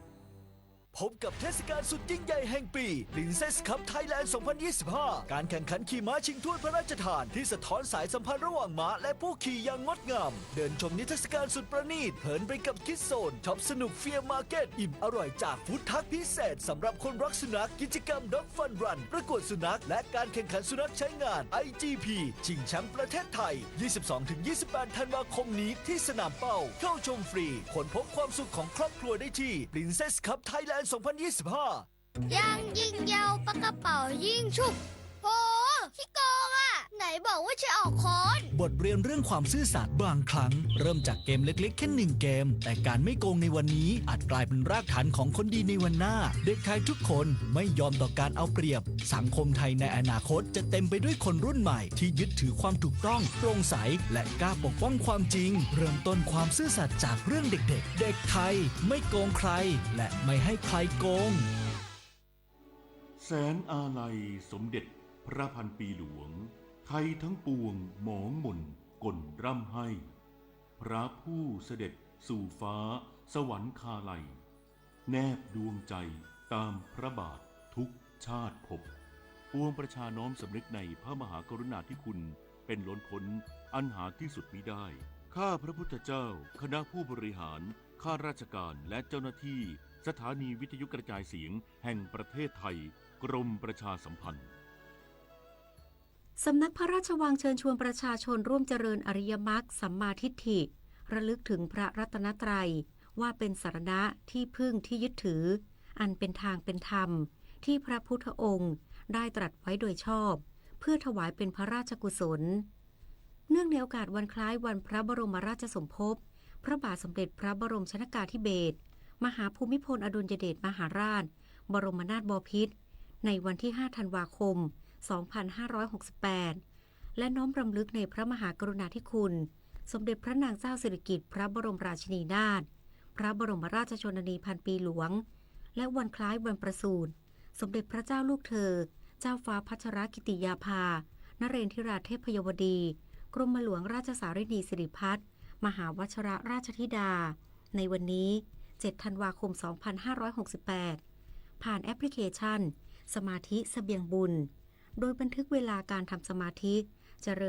พบกับเทศกาลสุดยิ่งใหญ่แห่งปี Princess Cup Thailand สองพันยี่สิบห้า การแข่งขันขี่ม้าชิงถ้วยพระราชทานที่สะท้อนสายสัมพันธ์ระหว่างม้าและผู้ขี่อย่างงดงาม เดินชมนิทรรศการสุดประณีต เพลินไปกับ Kids Zone ช็อปสนุก Fair Market อิ่มอร่อยจากฟู้ดทักพิเศษสำหรับคนรักสุนัข กิจกรรม Dog Fun Run ประกวดสุนัข และการแข่งขันสุนัขใช้งาน ไอจีพี ชิงแชมป์ประเทศไทย ยี่สิบสองถึงยี่สิบแปด ธันวาคมนี้ที่สนามเป้า เข้าชมฟรี ค้นพบความสุขของครอบครัวได้ที่ Princess Cup Thailand สองพันยี่สิบห้า ยังยิงยาวปากกระเป๋ายิงฉุบ โห ขี้โกงอะ ไหนบอกว่าจะออกค้อน บทเรียนเรื่องความซื่อสัตย์บางครั้ง เริ่มจากเกมเล็กๆ แค่หนึ่งเกม แต่การไม่โกงในวันนี้อาจกลายเป็นรากฐานของคนดีในวันหน้า เด็กไทยทุกคนไม่ยอมต่อการเอาเปรียบ สังคมไทยในอนาคตจะเต็มไปด้วยคนรุ่นใหม่ที่ยึดถือความถูกต้อง โปร่งใส และกล้าปกป้องความจริง เริ่มต้นความซื่อสัตย์จากเรื่องเด็กๆ เด็กไทยไม่โกงใคร และไม่ให้ใครโกง แสงอาลัยสมเด็จพระพันปีหลวง ไทยทั้งปวงหมองหม่นก่นร่ำไห้ พระผู้เสด็จสู่ฟ้าสวรรคาลัย แนบดวงใจตามพระบาททุกชาติภพ ปวงประชาน้อมสำนึกในพระมหากรุณาธิคุณเป็นล้นพ้นอันหาที่สุดมิได้ ข้าพระพุทธเจ้า คณะผู้บริหาร ข้าราชการ และเจ้าหน้าที่ สถานีวิทยุกระจายเสียงแห่งประเทศไทย กรมประชาสัมพันธ์ สำนักพระราชวังเชิญชวนประชาชนร่วมเจริญอริยมรรคสัมมาทิฏฐิ ระลึกถึงพระรัตนตรัย ว่าเป็นสรณะที่พึ่งที่ยึดถือ อันเป็นทางเป็นธรรม ที่พระพุทธองค์ได้ตรัสไว้โดยชอบ เพื่อถวายเป็นพระราชกุศล เนื่องในโอกาสวันคล้ายวันพระบรมราชสมภพ พระบาทสมเด็จพระบรมชนกาธิเบศร มหาภูมิพลอดุลยเดชมหาราช บรมนาถบพิตร ในวันที่ ห้า ธันวาคม สองพันห้าร้อยหกสิบแปด และน้อมรำลึกในพระมหากรุณาธิคุณ สมเด็จพระนางเจ้าสิริกิติ์พระบรมราชินีนาถ พระบรมราชชนนีพันปีหลวง และวันคล้ายวันประสูติ สมเด็จพระเจ้าลูกเธอ เจ้าฟ้าพัชรกิติยาภา นเรนทิราเทพยวดี กรมหลวงราชสารินีสิริพัฒน์ มหาวชิรราชธิดา ในวันนี้ เจ็ด ธันวาคม สองพันห้าร้อยหกสิบแปด ผ่านแอปพลิเคชัน สมาธิเสบียงบุญ โดยบันทึกเวลาการทำสมาธิ เจริญ